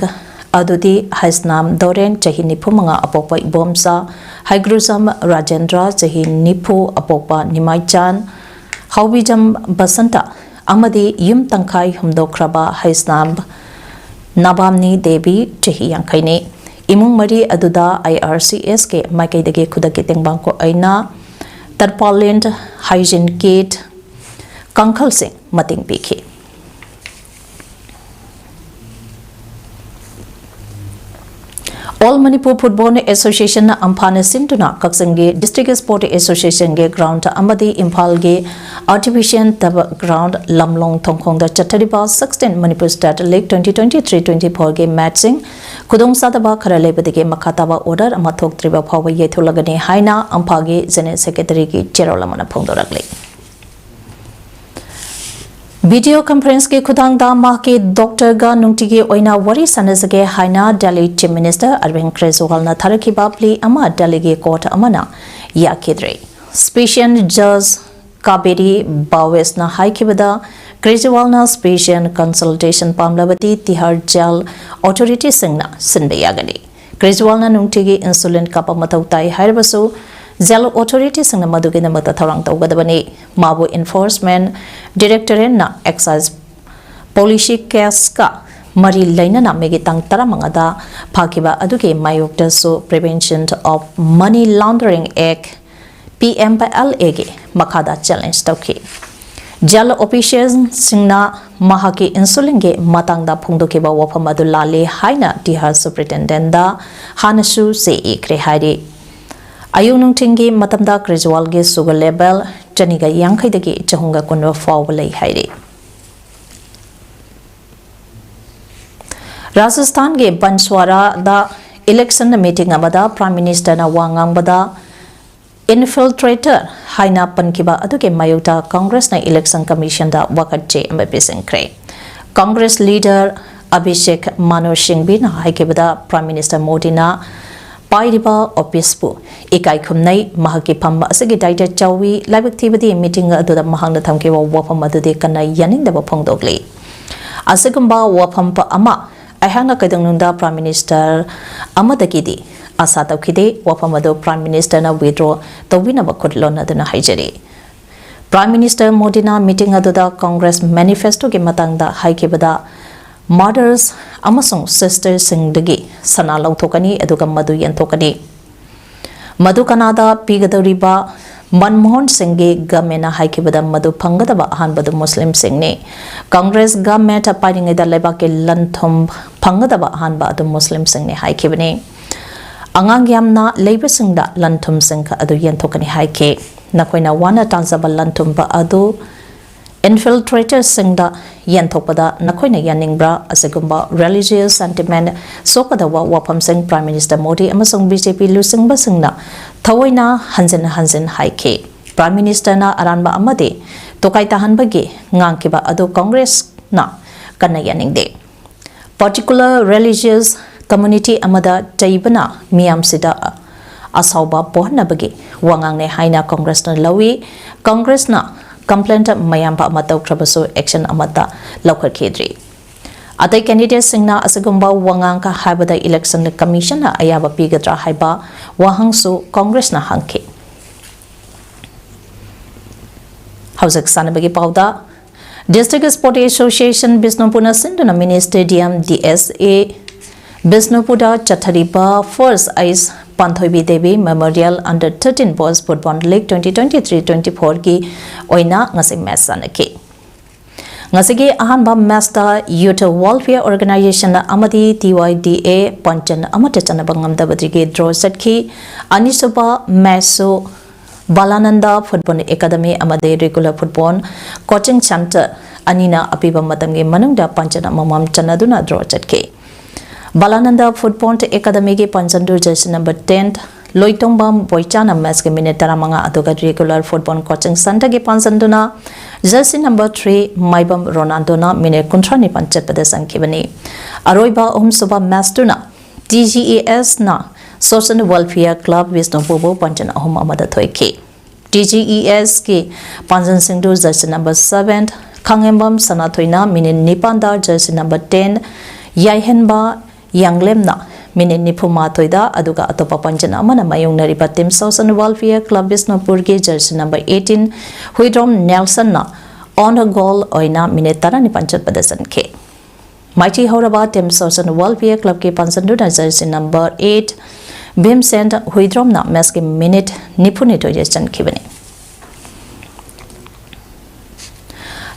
ꯑꯗꯨꯗꯤ ꯍꯩꯁꯅꯥꯝ ꯗꯣꯔꯦꯟ, ꯆꯍꯤ ꯅꯤꯐꯨ ꯃꯉꯥ, ꯑꯄꯣꯛꯄ ꯏꯕꯣꯝꯆꯥ, ꯍꯩꯒ꯭ꯔꯨꯖꯝ ꯔꯥꯖꯦꯟꯗ꯭ꯔ, ꯆꯍꯤ ꯅꯤꯐꯨ, ꯑꯄꯣꯛꯄ ꯅꯤꯃꯥꯏꯆꯥꯟ, ꯍꯥꯎꯕꯤꯖꯝ ꯕꯁꯟꯇ ꯑꯃꯗꯤ ꯌꯨꯝ ꯇꯪꯈꯥꯏ ꯍꯨꯝꯗꯣꯛꯈ꯭ꯔꯕ ꯍꯩꯁꯅꯥꯝ ꯅꯕꯥꯝꯅꯤ ꯗꯦꯕꯤ, ꯆꯍꯤ ꯌꯥꯡꯈꯩꯅꯤ꯫ ꯏꯃꯨꯡ ꯃꯔꯤ ꯑꯗꯨꯗ I R C Sꯀꯤ ꯃꯥꯏꯀꯩꯗꯒꯤ ꯈꯨꯗꯛꯀꯤ ꯇꯦꯡꯕꯥꯡ ꯑꯣꯏꯅ tarpaulin, hygiene kit, ꯀꯥꯡꯈꯜꯁꯤꯡ ꯃꯇꯦꯡ ꯄꯤꯈꯤ꯫ All Manipur Football Association ꯑꯝꯐꯥꯅ ꯁꯤꯟꯗꯨꯅ ꯀꯛꯆꯤꯡꯒꯤ District Sport Associationꯒꯤ ground ꯑꯃꯗꯤ ꯏꯝꯐꯥꯜꯒꯤ Artificial Turf ground ꯂꯝꯂꯣꯡ ꯊꯣꯡꯈꯣꯡꯗ ꯆꯠꯊꯔꯤꯕ sixteen Manipur State League twenty twenty-three twenty-fourꯒꯤ matchꯁꯤꯡ ꯈꯨꯗꯣꯡꯆꯥꯗꯕ ꯈꯔ ꯂꯩꯕꯗꯒꯤ ꯃꯈꯥ ꯇꯥꯕ order ꯑꯃ ꯊꯣꯛꯇ꯭ꯔꯤꯕ ꯐꯥꯎꯕ ꯌꯩꯊꯣꯛꯂꯒꯅꯤ ꯍꯥꯏꯅ ꯑꯝꯐꯥꯒꯤ General Secretaryꯒꯤ ꯆꯦꯔꯣꯜ ꯑꯃꯅ ꯐꯣꯡꯗꯣꯔꯛꯂꯤ꯫ Video conferenceꯀꯤ ꯈꯨꯠꯊꯥꯡꯗ ꯃꯍꯥꯛꯀꯤ doctorꯒ ꯅꯨꯡꯇꯤꯒꯤ ꯑꯣꯏꯅ ꯋꯥꯔꯤ ꯁꯥꯟꯅꯖꯒꯦ ꯍꯥꯏꯅ Delhi Chief Minister Arvind Kejriwalꯅ ꯊꯥꯔꯛꯈꯤꯕ plea ꯑꯃ Delhiꯒꯤ court ꯑꯃꯅ ꯌꯥꯈꯤꯗ꯭ꯔꯦ꯫ Special Judge Kaveri Bawesaꯅ ꯍꯥꯏꯈꯤꯕꯗ, ꯀ꯭ꯔꯦꯖꯤꯋꯥꯜꯅ ꯁ꯭ꯄꯦꯁꯤꯌꯦꯜ ꯀꯟꯁꯜꯇꯦꯁꯟ ꯄꯥꯝꯂꯕꯗꯤ ꯇꯤꯍꯥꯔ ꯖꯦꯜ ꯑꯣꯊꯣꯔꯤꯇꯤꯁꯤꯡꯅ ꯁꯤꯟꯕ ꯌꯥꯒꯅꯤ꯫ ꯀ꯭ꯔꯦꯖꯤꯋꯥꯜꯅ ꯅꯨꯡꯇꯤꯒꯤ ꯏꯟꯁꯨꯂꯤꯟ ꯀꯥꯞꯄ ꯃꯊꯧ ꯇꯥꯏ ꯍꯥꯏꯔꯕꯁꯨ, ꯖꯦꯜ ꯑꯣꯊꯣꯔꯤꯇꯤꯁꯤꯡꯅ ꯃꯗꯨꯒꯤꯗꯃꯛꯇ ꯊꯧꯔꯥꯡ ꯇꯧꯒꯗꯕꯅꯤ꯫ ꯃꯥꯕꯨ ꯏꯟꯐꯣꯔꯁꯃꯦꯟꯠ ꯗꯤꯔꯦꯛꯇꯣꯔꯦꯠꯅ ꯑꯦꯛꯁꯥꯏꯖ ꯄꯣꯂꯤꯁꯤ ꯀꯦꯁꯀ ꯃꯔꯤ ꯂꯩꯅꯅ ꯃꯦꯒꯤ ꯇꯥꯡ ꯇꯔꯥꯃꯉꯥꯗ ꯐꯥꯈꯤꯕ ꯑꯗꯨꯒꯤ ꯃꯥꯌꯣꯛꯇꯁꯨ Prevention of Money Laundering Act, P M L ꯑꯦꯒꯤ ꯃꯈꯥꯗ ꯆꯦꯂꯦꯟꯖ ꯇꯧꯈꯤ꯫ ꯖꯦꯜ ꯑꯣꯐꯤꯁꯤꯌꯦꯜꯁꯤꯡꯅ ꯃꯍꯥꯛꯀꯤ ꯏꯟꯁꯨꯂꯤꯟꯒꯤ ꯃꯇꯥꯡꯗ ꯐꯣꯡꯗꯣꯛꯈꯤꯕ ꯋꯥꯐꯝ ꯑꯗꯨ ꯂꯥꯜꯂꯤ ꯍꯥꯏꯅ ꯇꯤꯍꯥꯔ ꯁꯨꯄ꯭ꯔꯤꯟꯇꯦꯟꯗꯦꯟꯗ ꯍꯥꯟꯅꯁꯨ ꯆꯦ ꯏꯈ꯭ꯔꯦ ꯍꯥꯏꯔꯤ꯫ ꯑꯌꯨꯛ ꯅꯨꯡꯊꯤꯜꯒꯤ ꯃꯇꯝꯗ ꯀ꯭ꯔꯦꯖꯤꯋꯥꯜꯒꯤ ꯁꯨꯒꯔ ꯂꯦꯚꯦꯜ ꯆꯅꯤꯒ ꯌꯥꯡꯈꯩꯗꯒꯤ ꯆꯍꯨꯝꯒ ꯀꯨꯟ ꯐꯥꯎꯕ ꯂꯩ ꯍꯥꯏꯔꯤ꯫ ꯔꯥꯖꯁꯊꯥꯟꯒꯤ ꯕꯟꯁ꯭ꯋꯥꯔꯥꯗ ꯏꯂꯦꯛꯁꯟ ꯃꯤꯇꯤꯡ ꯑꯃꯗ ꯄ꯭ꯔꯥꯏꯝ ꯃꯤꯅꯤꯁꯇꯔꯅ ꯋꯥ ꯉꯥꯡꯕꯗ ꯏꯟꯐꯤꯜꯇ꯭ꯔꯦꯇꯔ ꯍꯥꯏꯅ ꯄꯟꯈꯤꯕ ꯑꯗꯨꯒꯤ ꯃꯥꯌꯣꯛꯇ ꯀꯪꯒ꯭ꯔꯦꯁꯅ ꯏꯂꯦꯛꯁꯟ ꯀꯃꯤꯁꯟꯗ ꯋꯥꯀꯠ ꯆꯦ ꯑꯃ ꯄꯤꯁꯤꯟꯈ꯭ꯔꯦ꯫ ꯀꯪꯒ꯭ꯔꯦꯁ ꯂꯤꯗꯔ ꯑꯚꯤꯁꯦꯛ ꯃꯅꯨ ꯁꯤꯡꯚꯤꯅ ꯍꯥꯏꯈꯤꯕꯗ ꯄ꯭ꯔꯥꯏꯝ ꯃꯤꯅꯤꯁꯇꯔ ꯃꯣꯗꯤꯅ ꯄꯥꯏꯔꯤꯕ ꯑꯣꯐꯤꯁꯄꯨ ꯏꯀꯥꯏ ꯈꯨꯝꯅꯩ, ꯃꯍꯥꯛꯀꯤ ꯐꯝꯕ ꯑꯁꯤꯒꯤ ꯗꯥꯏꯇ ꯆꯥꯎꯏ, ꯂꯥꯏꯕꯛ ꯊꯤꯕꯗꯤ ꯃꯤꯇꯤꯡ ꯑꯗꯨꯗ ꯃꯍꯥꯛꯅ ꯊꯝꯈꯤꯕ ꯋꯥꯐꯝ ꯑꯗꯨꯗꯤ ꯀꯟꯅ ꯌꯥꯅꯤꯡꯗꯕ ꯐꯣꯡꯗꯣꯛꯂꯤ꯫ ꯑꯁꯤꯒꯨꯝꯕ ꯋꯥꯐꯝ ꯄ-, ꯑꯃ ꯑꯩꯍꯥꯛꯅ ꯀꯩꯗꯧꯅꯨꯡꯗ ꯄ꯭ꯔꯥꯏꯝ ꯃꯤꯅꯤꯁꯇꯔ ꯑꯃꯗꯒꯤꯗꯤ ꯑꯥꯁꯥ ꯇꯧꯈꯤꯗꯦ꯫ ꯋꯥꯐꯝ ꯑꯗꯨ ꯄ꯭ꯔꯥꯏꯝ ꯃꯤꯅꯤꯁꯇꯔꯅ ꯋꯤꯗ꯭ꯔꯣ ꯇꯧꯕꯤꯅꯕ ꯈꯨꯠ ꯂꯣꯟꯅꯗꯨꯅ ꯍꯥꯏꯖꯔꯤ꯫ ꯄ꯭ꯔꯥꯏꯝ ꯃꯤꯅꯤꯁꯇꯔ ꯃꯣꯗꯤꯅ ꯃꯤꯇꯤꯡ ꯑꯗꯨꯗ ꯀꯪꯒ꯭ꯔꯦꯁ ꯃꯦꯅꯤꯐꯦꯁꯇꯣꯒꯤ ꯃꯇꯥꯡꯗ ꯍꯥꯏꯈꯤꯕꯗ, ꯃꯥꯗꯔꯁ ꯑꯃꯁꯨꯡ ꯁꯤꯁꯇꯔꯁꯤꯡꯗꯒꯤ ꯁꯅꯥ ꯂꯧꯊꯣꯛꯀꯅꯤ ꯑꯗꯨꯒ ꯃꯗꯨ ꯌꯦꯟꯊꯣꯛꯀꯅꯤ꯫ ꯃꯗꯨ ꯀꯅꯥꯗ ꯄꯤꯒꯗꯧꯔꯤꯕ? ꯃꯟꯃꯣꯍꯟ ꯁꯤꯡꯒꯤ ꯒꯃꯦꯟꯅ ꯍꯥꯏꯈꯤꯕꯗ ꯃꯗꯨ ꯐꯪꯒꯗꯕ ꯑꯍꯥꯟꯕꯗꯨ ꯃꯨꯁꯂꯤꯝꯁꯤꯡꯅꯤ꯫ ꯀꯪꯒ꯭ꯔꯦꯁ ꯒꯃꯦꯟ ꯄꯥꯏꯔꯤꯉꯩꯗ ꯂꯩꯕꯥꯛꯀꯤ ꯂꯟ ꯊꯨꯝ ꯐꯪꯒꯗꯕ ꯑꯍꯥꯟꯕ ꯑꯗꯨ ꯃꯨꯁꯂꯤꯝꯁꯤꯡꯅꯤ ꯍꯥꯏꯈꯤꯕꯅꯤ꯫ ꯑꯉꯥꯡ ꯌꯥꯝꯅ ꯂꯩꯕꯁꯤꯡꯗ ꯂꯟ ꯊꯨꯝꯁꯤꯡ ꯑꯗꯨ ꯌꯦꯟꯊꯣꯛꯀꯅꯤ ꯍꯥꯏꯈꯤ꯫ ꯅꯈꯣꯏꯅ ꯋꯥꯅ ꯇꯥꯟꯖꯕ ꯂꯟ ꯊꯨꯝ ꯑꯗꯨ ꯏꯟꯐꯤꯜꯇ꯭ꯔꯦꯇꯔꯁꯤꯡꯗ ꯌꯦꯟꯊꯣꯛꯄꯗ ꯅꯈꯣꯏꯅ ꯌꯥꯅꯤꯡꯕ꯭ꯔꯥ? ꯑꯁꯤꯒꯨꯝꯕ ꯔꯤꯂꯤꯖꯤꯌꯁ ꯁꯦꯟꯇꯤꯃꯦꯟꯠ ꯁꯣꯛꯀꯗꯧꯕ ꯋꯥꯐꯝꯁꯤꯡ ꯄ꯭ꯔꯥꯏꯝ ꯃꯤꯅꯤꯁꯇꯔ ꯃꯣꯗꯤ ꯑꯃꯁꯨꯡ ꯕꯤ ꯖꯦ ꯄꯤ ꯂꯨꯆꯤꯡꯕꯁꯤꯡꯅ ꯊꯑꯣꯏꯅ ꯍꯟꯖꯤꯟ ꯍꯟꯖꯤꯟ ꯍꯥꯏꯈꯤ꯫ ꯄ꯭ꯔꯥꯏꯝ ꯃꯤꯅꯤꯁꯇꯔꯅ ꯑꯔꯥꯟꯕ ꯑꯃꯗꯤ ꯇꯣꯈꯥꯏ ꯇꯥꯍꯟꯕꯒꯤ ꯉꯥꯡꯈꯤꯕ ꯑꯗꯨ ꯀꯪꯒ꯭ꯔꯦꯁꯅ ꯀꯟꯅ ꯌꯥꯅꯤꯡꯗꯦ꯫ ꯄꯥꯔꯇꯤꯀꯨꯂꯔ ꯔꯤꯂꯤꯖꯤꯌꯁ ꯀꯝꯃ꯭ꯌꯨꯅꯤꯇꯤ ꯑꯃꯗ ꯆꯩꯕꯅ ꯃꯤꯌꯥꯝꯁꯤꯗ ꯑꯁꯥꯎꯕ ꯄꯣꯛꯍꯟꯅꯕꯒꯤ ꯋꯥꯉꯥꯡꯅꯦ ꯍꯥꯏꯅ ꯀꯪꯒ꯭ꯔꯦꯁꯅ ꯂꯧꯏ꯫ ꯀꯪꯒ꯭ꯔꯦꯁꯅ complaint ꯃꯌꯥꯝꯕ ꯑꯃ ꯇꯧꯈ꯭ꯔꯕꯁꯨ action ꯑꯃꯠꯇ ꯂꯧꯈꯠꯈꯤꯗ꯭ꯔꯤ꯫ ꯑꯇꯩ candidateꯁꯤꯡꯅ ꯑꯁꯤꯒꯨꯝꯕ ꯋꯥꯉꯥꯡ ꯍꯥꯏꯕꯗ election commissionꯅ ꯑꯌꯥꯕ ꯄꯤꯒꯗ꯭ꯔꯥ ꯍꯥꯏꯕ ꯋꯥꯍꯪꯁꯨ Congressꯅ ꯍꯪꯈꯤ꯫ ꯍꯧꯖꯤꯛ ꯁꯥꯟꯅꯕꯒꯤ ꯄꯥꯎꯗ, District Sport Association ꯕꯤꯁꯅꯨꯄꯨꯔꯅ ꯁꯤꯟꯗꯨꯅ mini stadium D S A ꯕꯤꯁꯅꯨꯄꯨꯔꯗ ꯆꯠꯊꯔꯤꯕ First Ice ꯄꯥꯟꯊꯣꯏꯕꯤ Devi Memorial Under thirteen Boys Football League twenty twenty-three twenty-fourꯒꯤ ꯑꯣꯏꯅ ꯉꯁꯤ match ꯁꯥꯟꯅꯈꯤ꯫ ꯉꯁꯤꯒꯤ ꯑꯍꯥꯟꯕ matchꯇ Youth Welfare Organization ꯑꯃꯗꯤ T Y D A ꯄꯥꯟꯖꯟ ꯑꯃꯠꯇ ꯆꯟꯅꯕ ꯉꯝꯗꯕꯗꯒꯤ draw ꯆꯠꯈꯤ꯫ ꯑꯅꯤꯁꯨꯕ matchꯁꯨ ꯕꯥꯂꯥꯅꯟꯗ Football Academy ꯑꯃꯗꯤ Regular Football Coaching Centre ꯑꯅꯤꯅ ꯑꯄꯤꯕ ꯃꯇꯝꯒꯤ ꯃꯅꯨꯡꯗ ꯄꯥꯟꯖꯟ ꯑꯃꯃꯝ ꯆꯟꯅꯗꯨꯅ draw ꯆꯠꯈꯤ꯫ ꯕꯥꯂꯥꯅꯟꯗ Football Academyꯒꯤ ꯄꯥꯟꯖꯟꯗꯨ jersey number ten ꯂꯣꯏꯇꯣꯡꯕꯝ ꯕꯣꯏꯆꯥꯅ matchꯀꯤ minute ꯇꯔꯥꯃꯉꯥ ꯑꯗꯨꯒ Regular Football Coaching Centreꯒꯤ ꯄꯥꯟꯖꯟꯗꯨꯅ jersey number three ꯃꯥꯏꯕꯝ ꯔꯣꯅꯥꯜꯗꯣꯅ minute ꯀꯨꯟꯊ꯭ꯔꯥ ꯅꯤꯄꯥꯟ ꯆꯠꯄꯗ ꯆꯟꯈꯤꯕꯅꯤ꯫ ꯑꯔꯣꯏꯕ ꯑꯍꯨꯝꯁꯨꯕ matchꯇꯨꯅ T G E Sꯅ Social Welfare Club ꯕꯤꯁꯅꯨꯄꯨꯔꯕꯨ ꯄꯥꯟꯖꯟ ꯑꯍꯨꯝ ꯑꯃꯗ ꯊꯣꯏꯈꯤ꯫ T G E Sꯀꯤ ꯄꯥꯟꯖꯟꯁꯤꯡꯗꯨ jersey number seven ꯈꯥꯉꯦꯝꯕꯝ ꯁꯅꯥꯊꯣꯏꯅ minute ꯅꯤꯄꯥꯟꯗ, jersey number ten ꯌꯥꯏꯍꯟꯕ ꯌꯥꯡꯂꯦꯝꯅ minute ꯅꯤꯐꯨ ꯃꯥꯊꯣꯏꯗ, ꯑꯗꯨꯒ ꯑꯇꯣꯞꯄ ꯄꯥꯟꯖꯟ ꯑꯃꯅ ꯃꯥꯌꯣꯛꯅꯔꯤꯕ Team Social Welfare Club ꯕꯤꯁꯅꯨꯄꯨꯔꯒꯤ jersey number eighteen Huidrom ꯅꯦꯜꯁꯟꯅ on goal ꯑꯣꯏꯅ minute ꯇꯔꯥꯅꯤꯄꯥꯟ ꯆꯠꯄꯗ ꯆꯟꯈꯤ꯫ ꯃꯥꯏꯊꯤ ꯍꯧꯔꯕ Team Social Welfare Clubꯀꯤ ꯄꯥꯟꯖꯟꯗꯨꯅ jersey number eight ꯚꯤꯝꯁꯦꯟ ꯍꯨꯏꯗ꯭ꯔꯣꯝꯅ matchꯀꯤ minute ꯅꯤꯐꯨꯅꯤꯊꯣꯏꯗ ꯆꯟꯈꯤꯕꯅꯤ꯫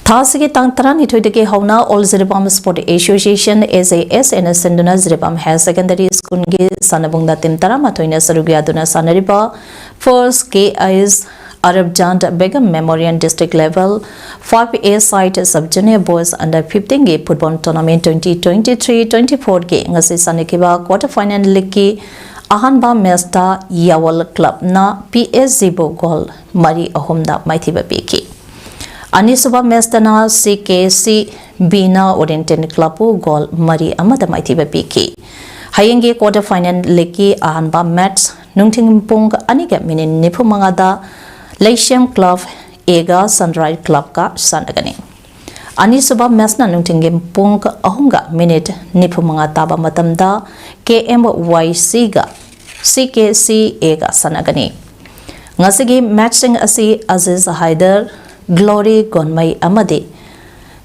ꯊꯥ ꯑꯁꯤꯒꯤ ꯇꯥꯡ ꯇꯔꯥꯅꯤꯊꯣꯏꯗꯒꯤ ꯍꯧꯅ All Jiribam Sport Association, A J S Aꯅ ꯁꯤꯟꯗꯨꯅ Jiribam Higher Secondary Schoolꯒꯤ ꯁꯥꯟꯅꯕꯨꯡꯗ team ꯇꯔꯥꯃꯥꯊꯣꯏꯅ ꯁꯔꯨꯛ ꯌꯥꯗꯨꯅ ꯁꯥꯟꯅꯔꯤꯕ First K I S Arabjan Begum Memorial District Level five A side Sub Junior Boys Under fifteenꯒꯤ Football Tournament twenty twenty-three twenty-fourꯒꯤ ꯉꯁꯤ ꯁꯥꯟꯅꯈꯤꯕ quarter final leagueꯀꯤ ꯑꯍꯥꯟꯕ matchꯇ ꯌꯥꯋꯜ Clubꯅ P S Gꯕꯨ goal ꯃꯔꯤ ꯑꯍꯨꯝꯗ ꯃꯥꯏꯊꯤꯕ ꯄꯤꯈꯤ꯫ ꯑꯅꯤꯁꯨꯕ matchꯇꯅ C K C Bꯅ Oriental Clubꯄꯨ goal ꯃꯔꯤ ꯑꯃꯗ ꯃꯥꯏꯊꯤꯕ ꯄꯤꯈꯤ꯫ ꯍꯌꯦꯡꯒꯤ quarter final leagueꯀꯤ ꯑꯍꯥꯟꯕ match ꯅꯨꯡꯊꯤꯜ ꯄꯨꯡ ꯑꯅꯤꯒ minute ꯅꯤꯐꯨ ꯃꯉꯥꯗ ꯂꯩꯁꯦꯝ Club ꯑꯦꯒ ꯁꯟꯔꯥꯏꯖ ꯀ꯭ꯂꯕꯀ ꯁꯥꯟꯅꯒꯅꯤ꯫ ꯑꯅꯤꯁꯨꯕ ꯃꯦꯆꯅ ꯅꯨꯡꯊꯤꯜꯒꯤ ꯄꯨꯡ ꯑꯍꯨꯝꯒ ꯃꯤꯅꯤꯠ ꯅꯤꯐꯨꯃꯉꯥ ꯇꯥꯕ ꯃꯇꯝꯗ ꯀꯦ ꯑꯦꯝ ꯋꯥꯏ ꯁꯤꯒ ꯁꯤ ꯀꯦ ꯁꯤ ꯑꯦꯒ ꯁꯥꯟꯅꯒꯅꯤ꯫ ꯉꯁꯤꯒꯤ ꯃꯦꯆꯁꯤꯡ ꯑꯁꯤ ꯑꯖꯤꯖ ꯍꯥꯏꯗꯔ, ꯒ꯭ꯂꯣꯔꯤ ꯒꯣꯟꯃꯩ ꯑꯃꯗꯤ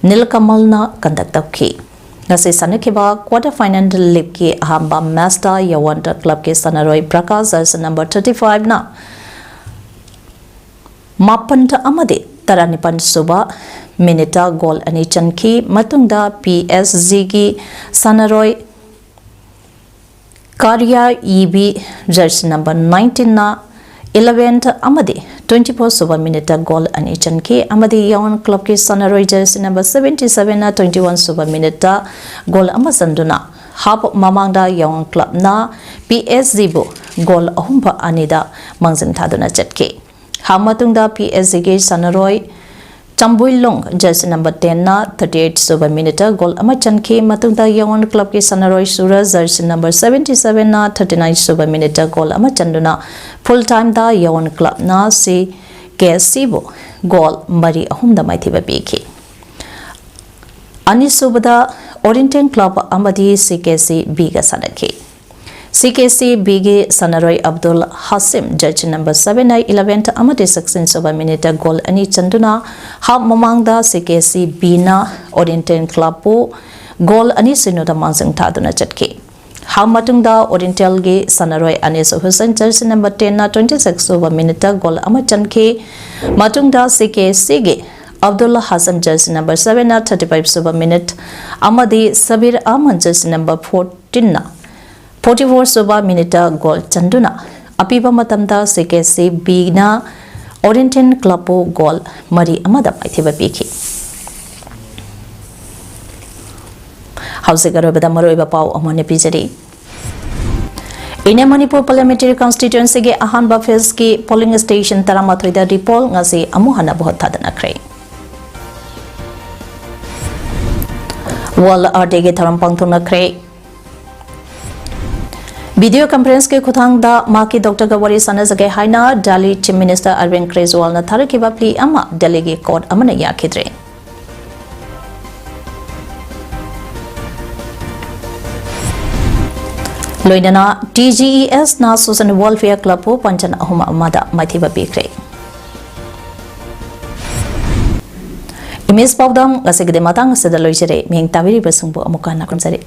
ꯅꯤꯜꯀꯃꯜꯅ ꯀꯟꯗꯛ ꯇꯧꯈꯤ꯫ ꯉꯁꯤ ꯁꯥꯟꯅꯈꯤꯕ ꯀ꯭ꯋꯥꯇꯔ ꯐꯥꯏꯅꯦꯜ ꯂꯤꯒꯀꯤ ꯑꯍꯥꯟꯕ ꯃꯦꯆꯇ ꯌꯥꯋꯟꯇ ꯀ꯭ꯂꯕꯀꯤ ꯁꯥꯟꯅꯔꯣꯏ ꯄ꯭ꯔꯀꯥꯁ ꯖꯔꯁꯤ ꯅꯝꯕꯔ ꯊꯥꯔꯇꯤ ꯐꯥꯏꯚꯅ ꯃꯥꯄꯟ ꯑꯃꯗꯤ ꯇꯔꯥꯅꯤꯄꯥꯟ ꯁꯨꯕ ꯃꯤꯅꯤꯠꯇ ꯒꯣꯜ ꯑꯅꯤ ꯆꯟꯈꯤ꯫ ꯃꯇꯨꯡꯗ ꯄꯤ ꯑꯦꯁ ꯖꯤꯒꯤ ꯁꯥꯟꯅꯔꯣꯏ ꯀꯥꯔꯤꯌꯥ ꯏꯕꯤ ꯖꯔꯁꯤ ꯅꯝꯕꯔ ꯅꯥꯏꯟꯇꯤꯟꯅ ꯏꯂꯚꯦꯟ ꯑꯃꯗꯤ ꯇ꯭ꯋꯦꯟꯇꯤ ꯐꯣꯔ ꯁꯨꯕ ꯃꯤꯅꯤꯠꯇ ꯒꯣꯜ ꯑꯅꯤ ꯆꯟꯈꯤ ꯑꯃꯗꯤ ꯌꯥꯋꯟ ꯀ꯭ꯂꯕꯀꯤ ꯁꯥꯟꯅꯔꯣꯏ ꯖꯔꯁꯤ ꯅꯝꯕꯔ ꯁꯚꯦꯟꯇꯤ ꯁꯚꯦꯟꯅ ꯇ꯭ꯋꯦꯟꯇꯤ ꯋꯥꯟ ꯁꯨꯕ ꯃꯤꯅꯤꯠꯇ ꯒꯣꯜ ꯑꯃ ꯆꯟꯗꯨꯅ ꯍꯥꯞ ꯃꯃꯥꯡꯗ ꯌꯥꯋꯟ ꯀ꯭ꯂꯕꯅ ꯄꯤ ꯑꯦꯁ ꯖꯤꯕꯨ ꯒꯣꯜ ꯑꯍꯨꯝ ꯑꯅꯤꯗ ꯃꯥꯡꯖꯤꯜ ꯊꯥꯗꯨꯅ ꯆꯠꯈꯤ꯫ ꯍꯥꯞ ꯃꯇꯨꯡꯗ ꯄꯤ ꯑꯦꯁ ꯖꯤꯒꯤ ꯁꯥꯟꯅꯔꯣꯏ ꯆꯝꯕꯨꯏꯂꯣꯡ ꯖꯔꯁꯤ ꯅꯝꯕꯔ ꯇꯦꯟꯅ ꯊꯥꯔꯇꯤ ꯑꯩꯠ ꯁꯨꯕ ꯃꯤꯅꯤꯠꯇ ꯒꯣꯜ ꯑꯃ ꯆꯟꯈꯤ꯫ ꯃꯇꯨꯡꯗ ꯌꯥꯋꯟ ꯀ꯭ꯂꯕꯀꯤ ꯁꯥꯟꯅꯔꯣꯏ ꯁꯨꯔꯖ ꯖꯔꯁꯤ ꯅꯝꯕꯔ ꯁꯚꯦꯟꯇꯤ ꯁꯚꯦꯟꯅ ꯊꯥꯔꯇꯤ ꯅꯥꯏꯟ ꯁꯨꯕ ꯃꯤꯅꯤꯠꯇ ꯒꯣꯜ ꯑꯃ ꯆꯟꯗꯨꯅ ꯐꯨꯜ ꯇꯥꯏꯝꯗ ꯌꯥꯋꯟ ꯀ꯭ꯂꯕꯅ ꯁꯤ ꯀꯦ ꯁꯤꯕꯨ ꯒꯣꯜ ꯃꯔꯤ ꯑꯍꯨꯝꯗ ꯃꯥꯏꯊꯤꯕ ꯄꯤꯈꯤ꯫ ꯑꯅꯤꯁꯨꯕꯗ ꯑꯣꯔꯤꯌꯦꯟꯇꯦꯜ ꯀ꯭ꯂꯕ ꯑꯃꯗꯤ ꯁꯤ ꯀꯦ ꯁꯤ ꯕꯤꯒ ꯁꯥꯟꯅꯈꯤ꯫ ꯁꯤ ꯀꯦ ꯁꯤ ꯕꯤꯒꯤ ꯁꯥꯟꯅꯔꯣꯏ Abdul Hashim jersey number ꯁꯚꯦꯟꯅ eleven ꯑꯃꯗꯤ ꯁꯤꯛꯁꯇꯤꯟ ꯁꯨꯕ ꯃꯤꯅꯤꯠꯇ ꯒꯣꯜ ꯑꯅꯤ ꯆꯟꯗꯨꯅ ꯍꯥꯞ ꯃꯃꯥꯡꯗ ꯁꯤ ꯀꯦ ꯁꯤ ꯕꯤꯅ ꯑꯣꯔꯤꯌꯦꯟꯇꯦꯜ ꯀ꯭ꯂꯕꯄꯨ ꯒꯣꯜ ꯑꯅꯤ ꯁꯤꯅꯣꯗ ꯃꯥꯡꯖꯤꯜ ꯊꯥꯗꯨꯅ ꯆꯠꯈꯤ꯫ ꯍꯥꯞ ꯃꯇꯨꯡꯗ ꯑꯣꯔꯤꯌꯦꯟꯇꯦꯜꯒꯤ ꯁꯥꯟꯅꯔꯣꯏ ꯑꯅꯤꯁ ꯍꯨꯁꯦꯟ ꯖꯔꯁꯤ ꯅꯝꯕꯔ ꯇꯦꯟꯅ ꯇ꯭ꯋꯦꯟꯇꯤ ꯁꯤꯛꯁ ꯁꯨꯕ ꯃꯤꯅꯤꯠꯇ ꯒꯣꯜ ꯑꯃ ꯆꯟꯈꯤ꯫ ꯃꯇꯨꯡꯗ ꯁꯤ ꯀꯦ ꯁꯤꯒꯤ ꯑꯕꯗꯨꯜ ꯍꯥꯁꯤꯝ ꯖꯔꯁꯤ ꯅꯝꯕꯔ ꯁꯚꯦꯟꯅ ꯊꯥꯔꯇꯤ ꯐꯥꯏꯚ ꯁꯨꯕ ꯃꯤꯅꯤꯠ ꯑꯃꯗꯤ ꯁꯕꯤꯔ ꯑꯍꯃꯗ ꯖꯔꯁꯤ ꯅꯝꯕꯔ ꯐꯣꯔꯇꯤꯟꯅ ꯐꯣꯔꯇꯤ ꯐꯣꯔ ꯁꯨꯕ ꯃꯤꯅꯤꯠꯇ ꯒꯣꯜ ꯆꯟꯗꯨꯅ ꯑꯄꯤꯕ ꯃꯇꯝꯗ ꯁꯤ ꯀꯦ ꯁꯤ ꯕꯤꯅ ꯑꯣꯔꯤꯌꯦꯟꯇꯦꯜ ꯀ꯭ꯂꯕꯄꯨ ꯒꯣꯜ ꯃꯔꯤ ꯑꯃꯗ ꯃꯥꯏꯊꯤꯕ ꯄꯤꯈꯤ꯫ ꯍꯧꯖꯤꯛ ꯑꯔꯣꯏꯕꯗ ꯃꯔꯨꯑꯣꯏꯕ ꯄꯥꯎ ꯑꯃꯨꯛ ꯍꯟꯅ ꯄꯤꯖꯔꯤ꯫ ꯏꯟꯅꯔ ꯃꯅꯤꯄꯨꯔ ꯄꯥꯔꯂꯤꯌꯥꯃꯦꯟꯇꯔꯤ ꯀꯟꯁꯇꯤꯇ꯭ꯌꯨꯑꯦꯟꯁꯤꯒꯤ ꯑꯍꯥꯟꯕ ꯐꯦꯖꯀꯤ ꯄꯣꯂꯤꯡ ꯁ꯭ꯇꯦꯁꯟ ꯇꯔꯥꯃꯥꯊꯣꯏꯗ ꯔꯤ ꯄꯣꯜ ꯉꯁꯤ ꯑꯃꯨꯛ ꯍꯟꯅ ꯚꯣꯠ ꯊꯥꯗꯅꯈ꯭ꯔꯦ꯫ ꯋꯥꯔꯜꯗ ꯑꯥꯔꯊ ꯗꯦꯒꯤ ꯊꯧꯔꯝ ꯄꯥꯡꯊꯣꯛꯅꯈ꯭ꯔꯦ꯫ ꯚꯤꯗꯤꯑꯣ ꯀꯟꯐꯔꯦꯟꯁꯀꯤ ꯈꯨꯠꯊꯥꯡꯗ ꯃꯍꯥꯛꯀꯤ ꯗꯣꯛꯇꯔꯒ ꯋꯥꯔꯤ ꯁꯥꯟꯅꯖꯒꯦ ꯍꯥꯏꯅ ꯗꯦꯜꯂꯤ ꯆꯤꯐ ꯃꯤꯅꯤꯁꯇꯔ ꯑꯔꯕꯤꯟꯗ ꯀꯦꯖ꯭ꯔꯤꯋꯥꯜꯅ ꯊꯥꯔꯛꯈꯤꯕ ꯄ꯭ꯂꯤ ꯑꯃ ꯗꯦꯜꯂꯤꯒꯤ ꯀꯣꯔꯠ ꯑꯃꯅ ꯌꯥꯈꯤꯗ꯭ꯔꯦ꯫ ꯂꯣꯏꯅꯅ T G E ꯑꯦꯁꯅ social welfare ꯀ꯭ꯂꯕꯄꯨ ꯄꯟꯆꯟ ꯑꯍꯨꯝ ꯑꯃꯗ ꯃꯥꯏꯊꯤꯕ ꯄꯤꯈ꯭ꯔꯦ꯫ ꯏꯃꯦꯖ ꯄꯥꯎꯗꯝ ꯉꯁꯤꯒꯤꯗꯤ ꯃꯇꯥꯡ ꯑꯁꯤꯗ ꯂꯣꯏꯖꯔꯦ꯫ ꯃꯤꯠꯌꯦꯡ ꯇꯥꯕꯤꯔꯤꯕꯁꯤꯡꯕꯨ ꯑꯃꯨꯛꯀ ꯍꯟꯅ ꯈꯨꯔꯨꯝꯖꯔꯤ꯫